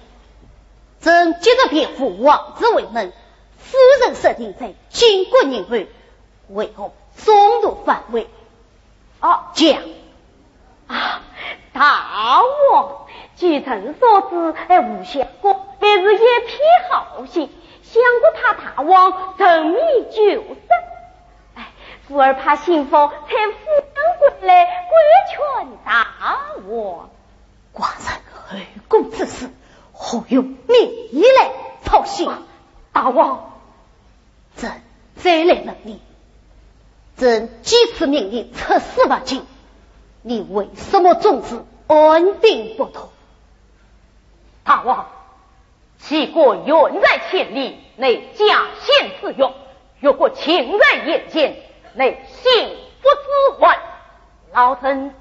朕既然辨父皇子为门，夫人设定在金国人后，为何中途反悔？哦，讲。啊，大王，据朕所知，哎，吴相国乃是一片好心，想不到大王沉迷酒色。 哎，故而派信封差夫人归来，规劝大王。寡人后宫之事，何用你来操心？啊，大王。朕再来问你，朕几次命你出师伐秦，你为什么总是按兵不动？大王， 其国远在千里，乃假仙之域，越过秦汉边境，乃心腹之患。老臣遵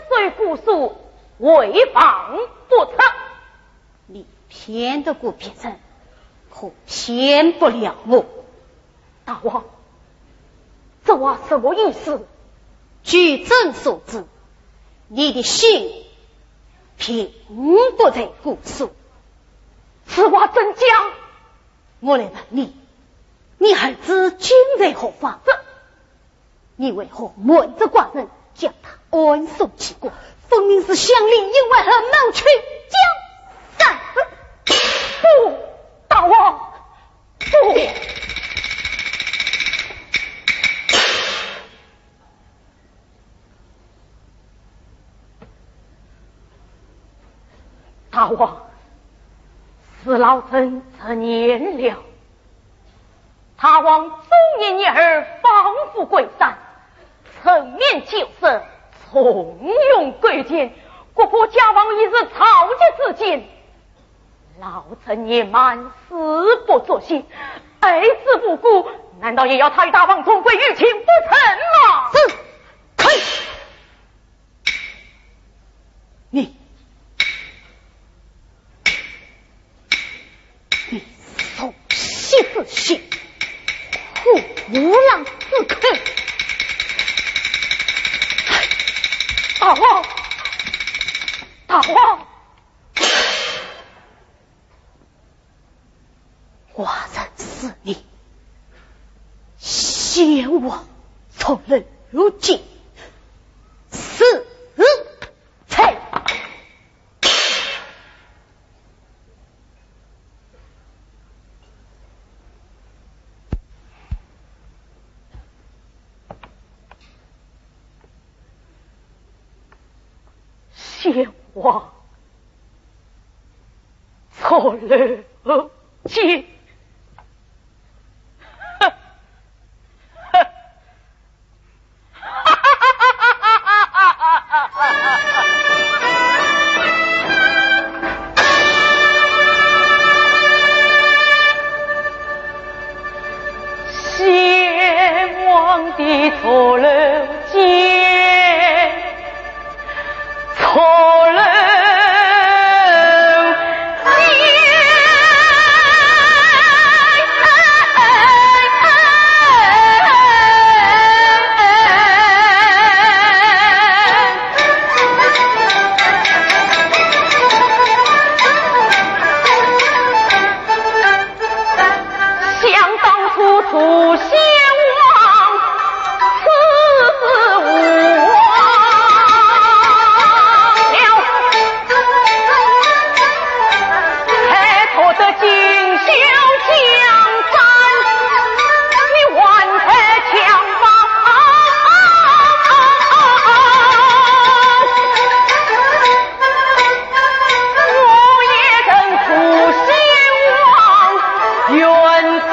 守古书，回防不测。你骗得过别人，可骗不了我。大王，这话什么意思？据朕所知，你的心并不在古书。 此话怎讲？我来问你，你儿子今在何方？这……你为何瞒着寡人，将他暗送其国？分明是向里应外，合谋去将。不，大王，不！ 大王，是老臣直言了。大王中年女儿放虎归山，沉湎酒色，纵容勾践，国破家亡已是朝夕之景。 老臣年迈，死不足惜，儿子无辜，难道也要他与大王重归于秦不成吗？是，可以。你，你鼠狼之徒，虎狼之徒！大王，大王！ 寡人是你先王出来见，是才。 先王出来见。 先王的出来见，出来见。 想当初楚宣王赐吴王僚，还夺得锦绣江山，你还在强暴。 我也曾楚宣王远征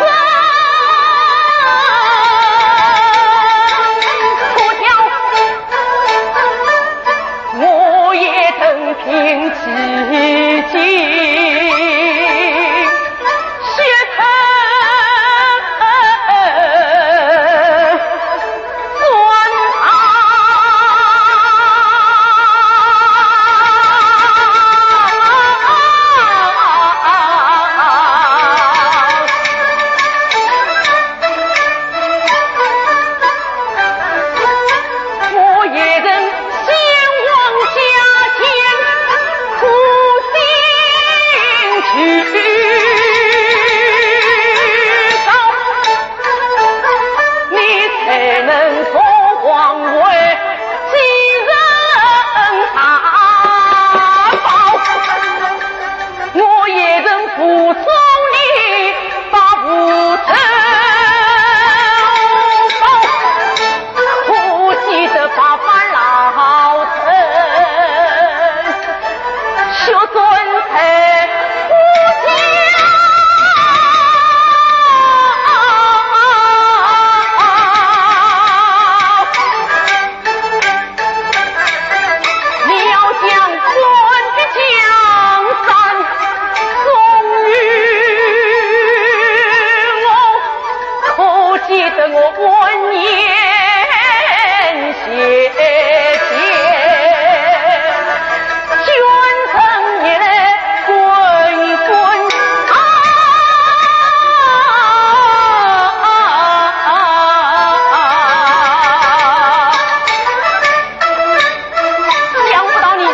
想不到你心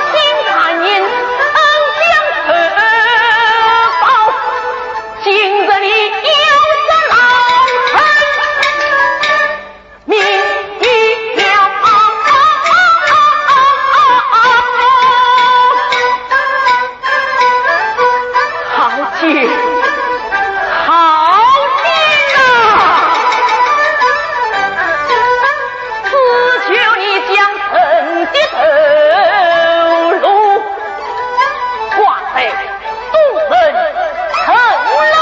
善人恩将仇报，今日你又是老臣命了。好计，好计啊！ 只求你将臣的头颅挂在众人城楼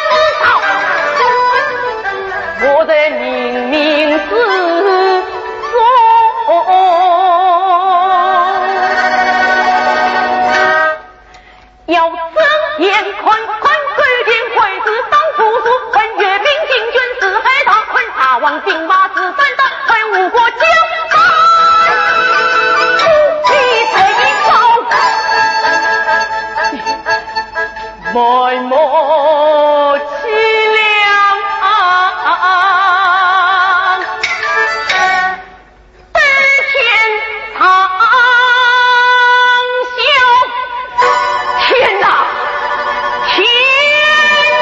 之上，我在冥冥之中。 要睁眼看看，勾践会是当不住，看岳飞进军四海大，看大王兵马是三大，看吴国将士不比这一招，满目凄凉啊！ 登天长啸。天哪，天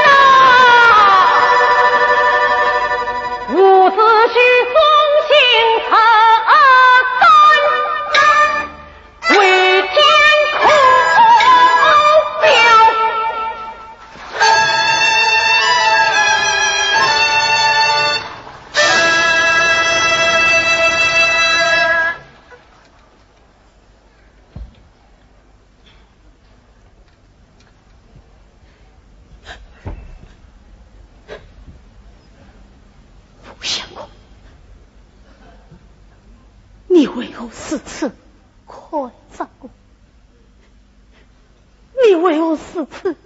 哪！伍子胥忠心承担，为天哭表。 吴相国，你为何如此看着我？你为何如此 看着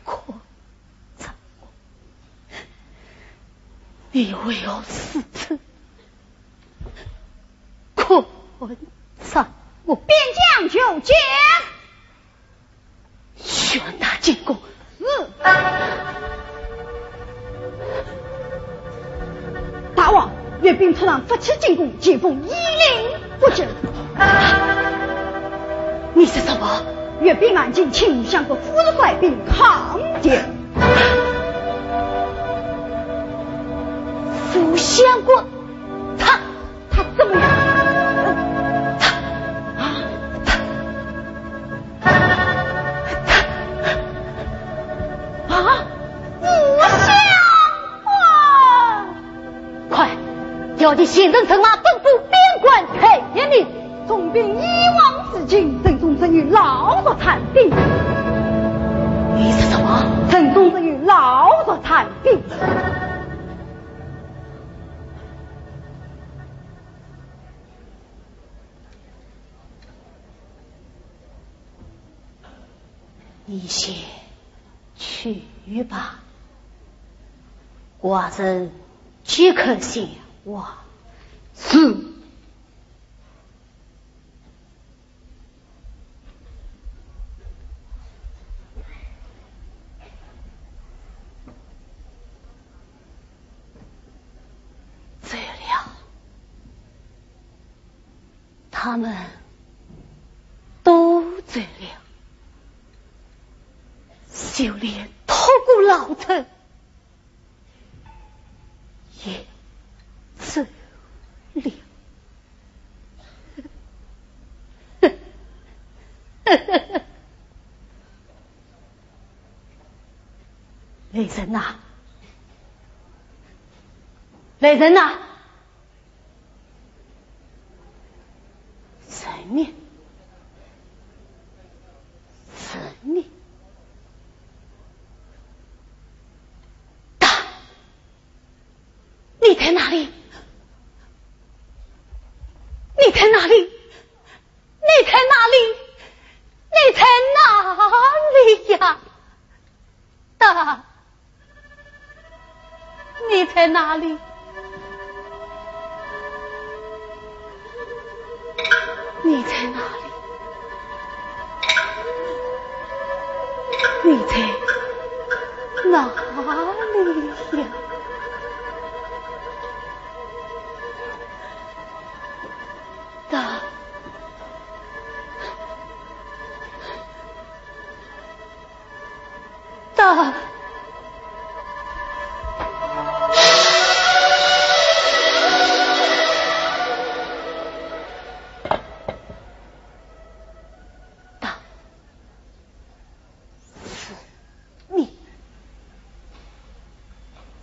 我，你为何如此看着我？边将就将。宣大进宫。是。 大王，岳兵突然发起进攻，前锋一令不支。你说什么？岳兵南进，请吴相国速速率兵抗敌。吴相国，他，他怎么样？他，啊，他 啊，吴相国！快，调集先阵人马奔赴边关，配合你。总兵一往无前，城中只有老弱残兵。你说什么？城中只有老弱残兵。 你先去吧，寡人即刻前往。是。走了。 他们都走了，就连托孤老臣也走了。来人呐！来人呐！ 人呢？人呢？他，你在哪里？你在哪里？你在哪里？你在哪里呀？他，你在哪里？哪里？你在哪里呀？大，大。 大，是你，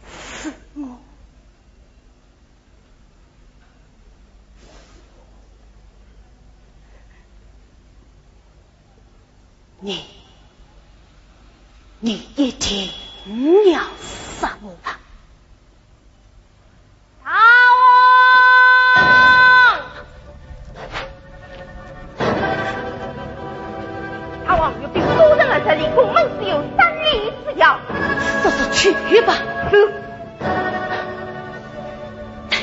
是我。你，你一定要杀我吧？ 大王！大王，有禀大人来这里，宫门只有三里之遥。速速去吧。是。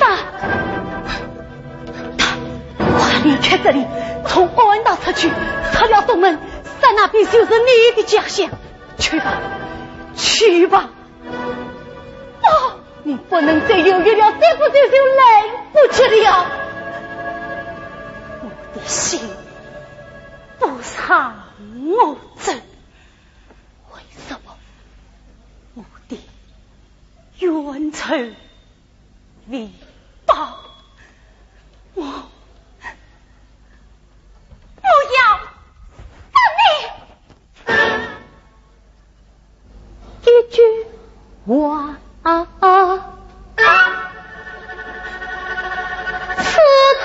大，大，快离开这里，从安道出去，出了东门，山那边就是你的家乡。去吧，去吧。 不，你不能再犹豫了，再不走就来不及了。我的心不让我走，为什么我的冤仇未报？我，我要杀你！ 一句话，刺透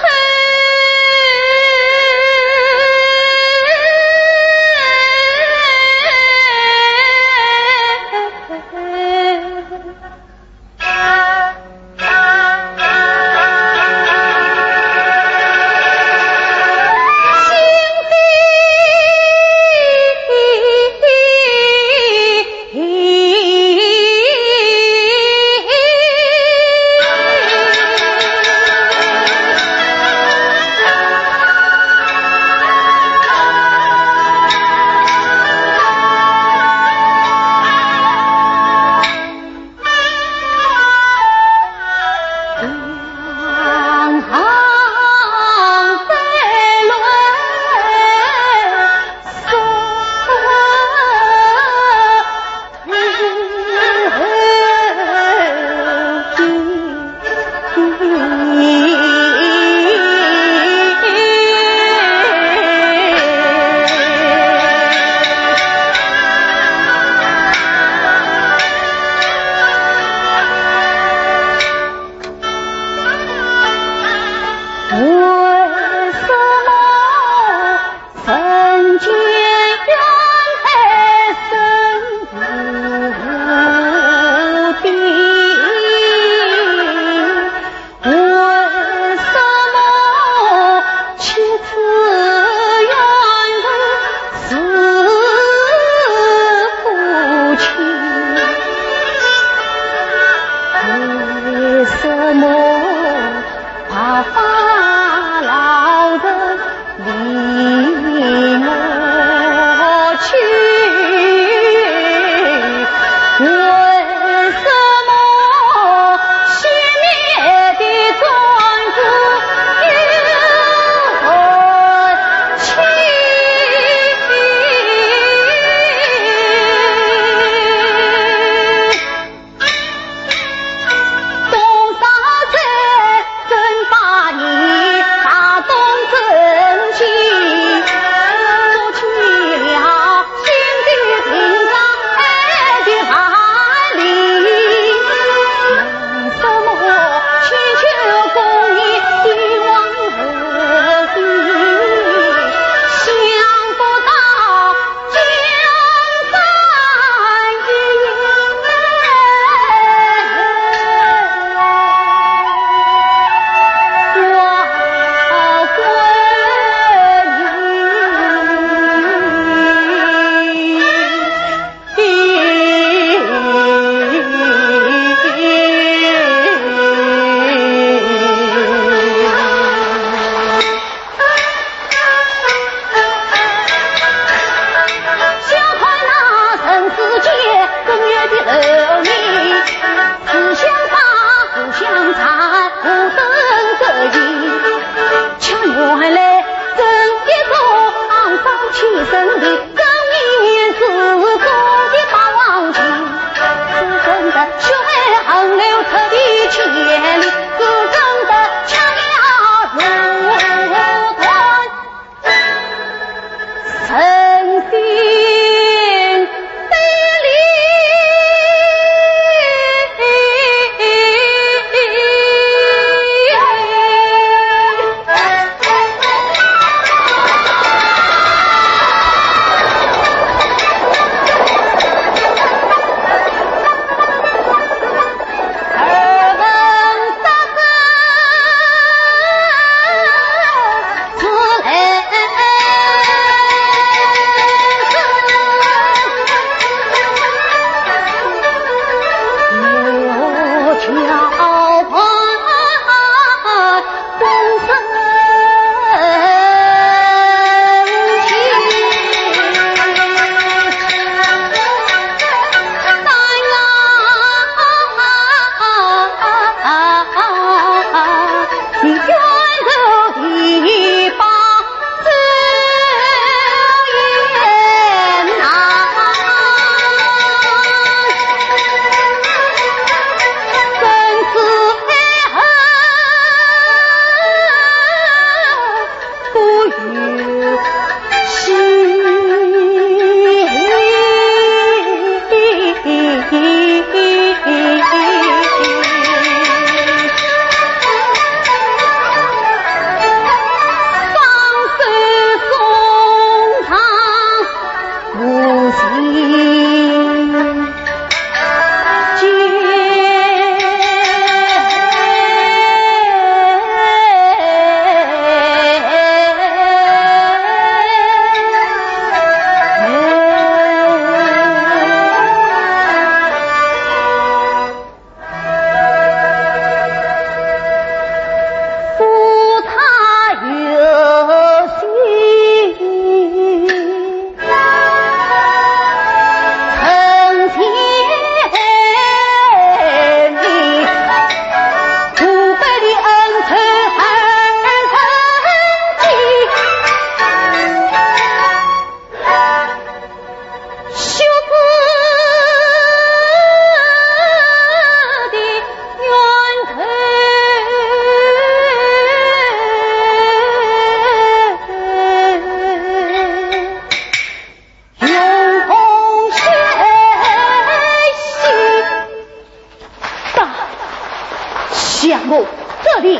我这里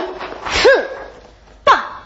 吃吧。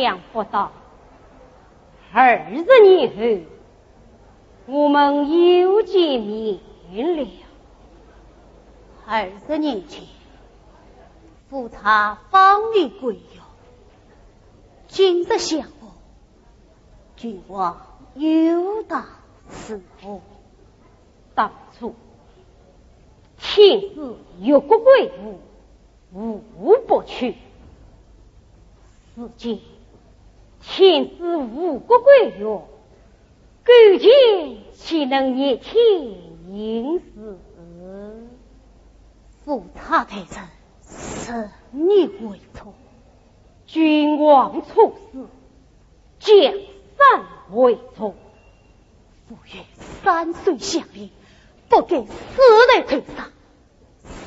想不到，二十年后，我们又见面了。二十年前，夫差访你归园，今日相逢，君王有大事否？当初，天子越国归吴， 吴不屈。如今天子吴国归吴，勾践岂能逆天行事？夫差大人，是你为错。君王错死，江山为重。夫人山水相连，不该死在头上。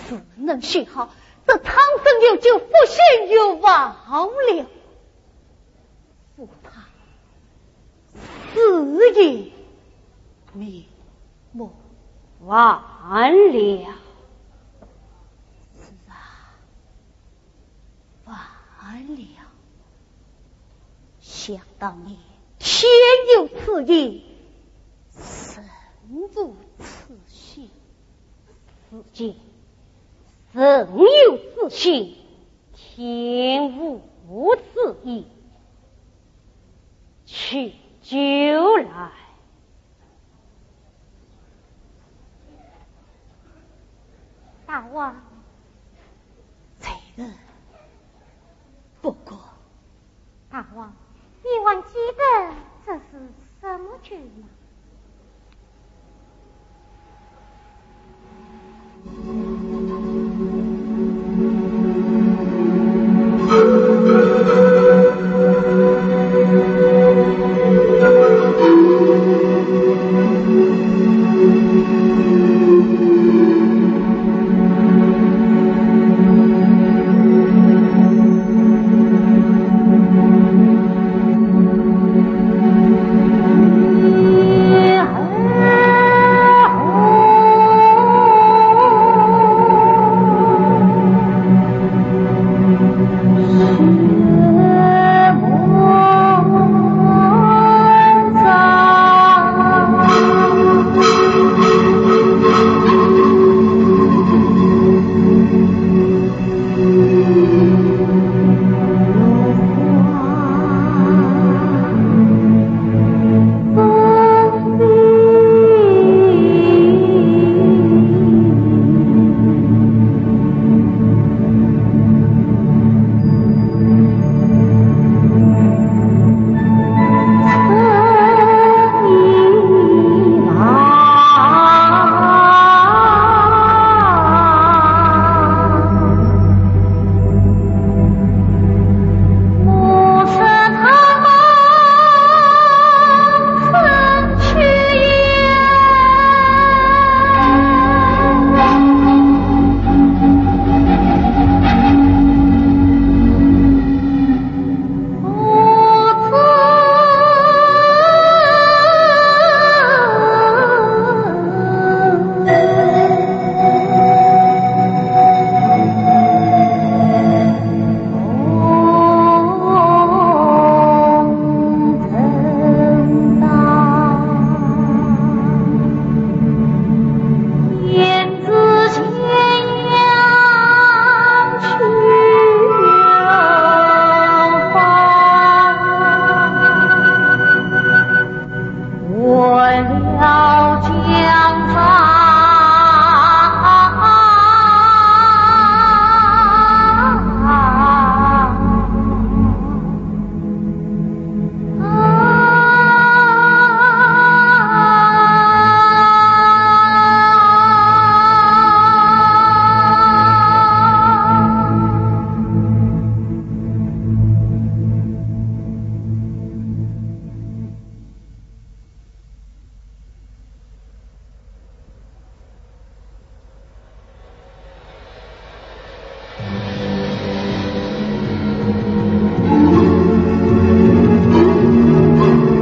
事能修好，这苍生有救，复兴有望了。夫差死也瞑目。完了。是啊，完了。想当年，天有赐意，人无此心。 如今，人有此心，天无此意。取酒来。大王。才人不敢。 大王，你还记得这是什么酒吗？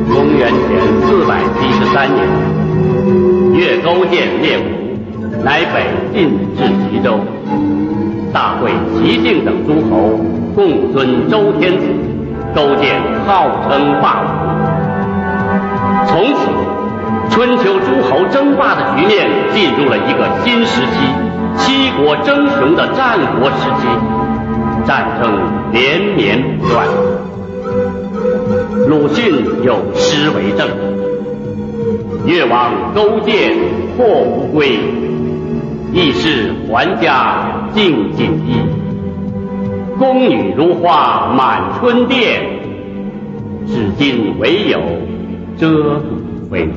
公元前四百七十三年，越勾践灭吴，南北进至徐州。大会齐敬等诸侯，共尊周天子。勾践号称霸王。从此，春秋诸侯争霸的局面进入了一个新时期，七国争雄的战国时期，战争连绵不断。鲁迅有诗为证：越王勾践祸无归，亦是还家尽锦衣。宫女如花满春殿，至今唯有鹧鸪飞。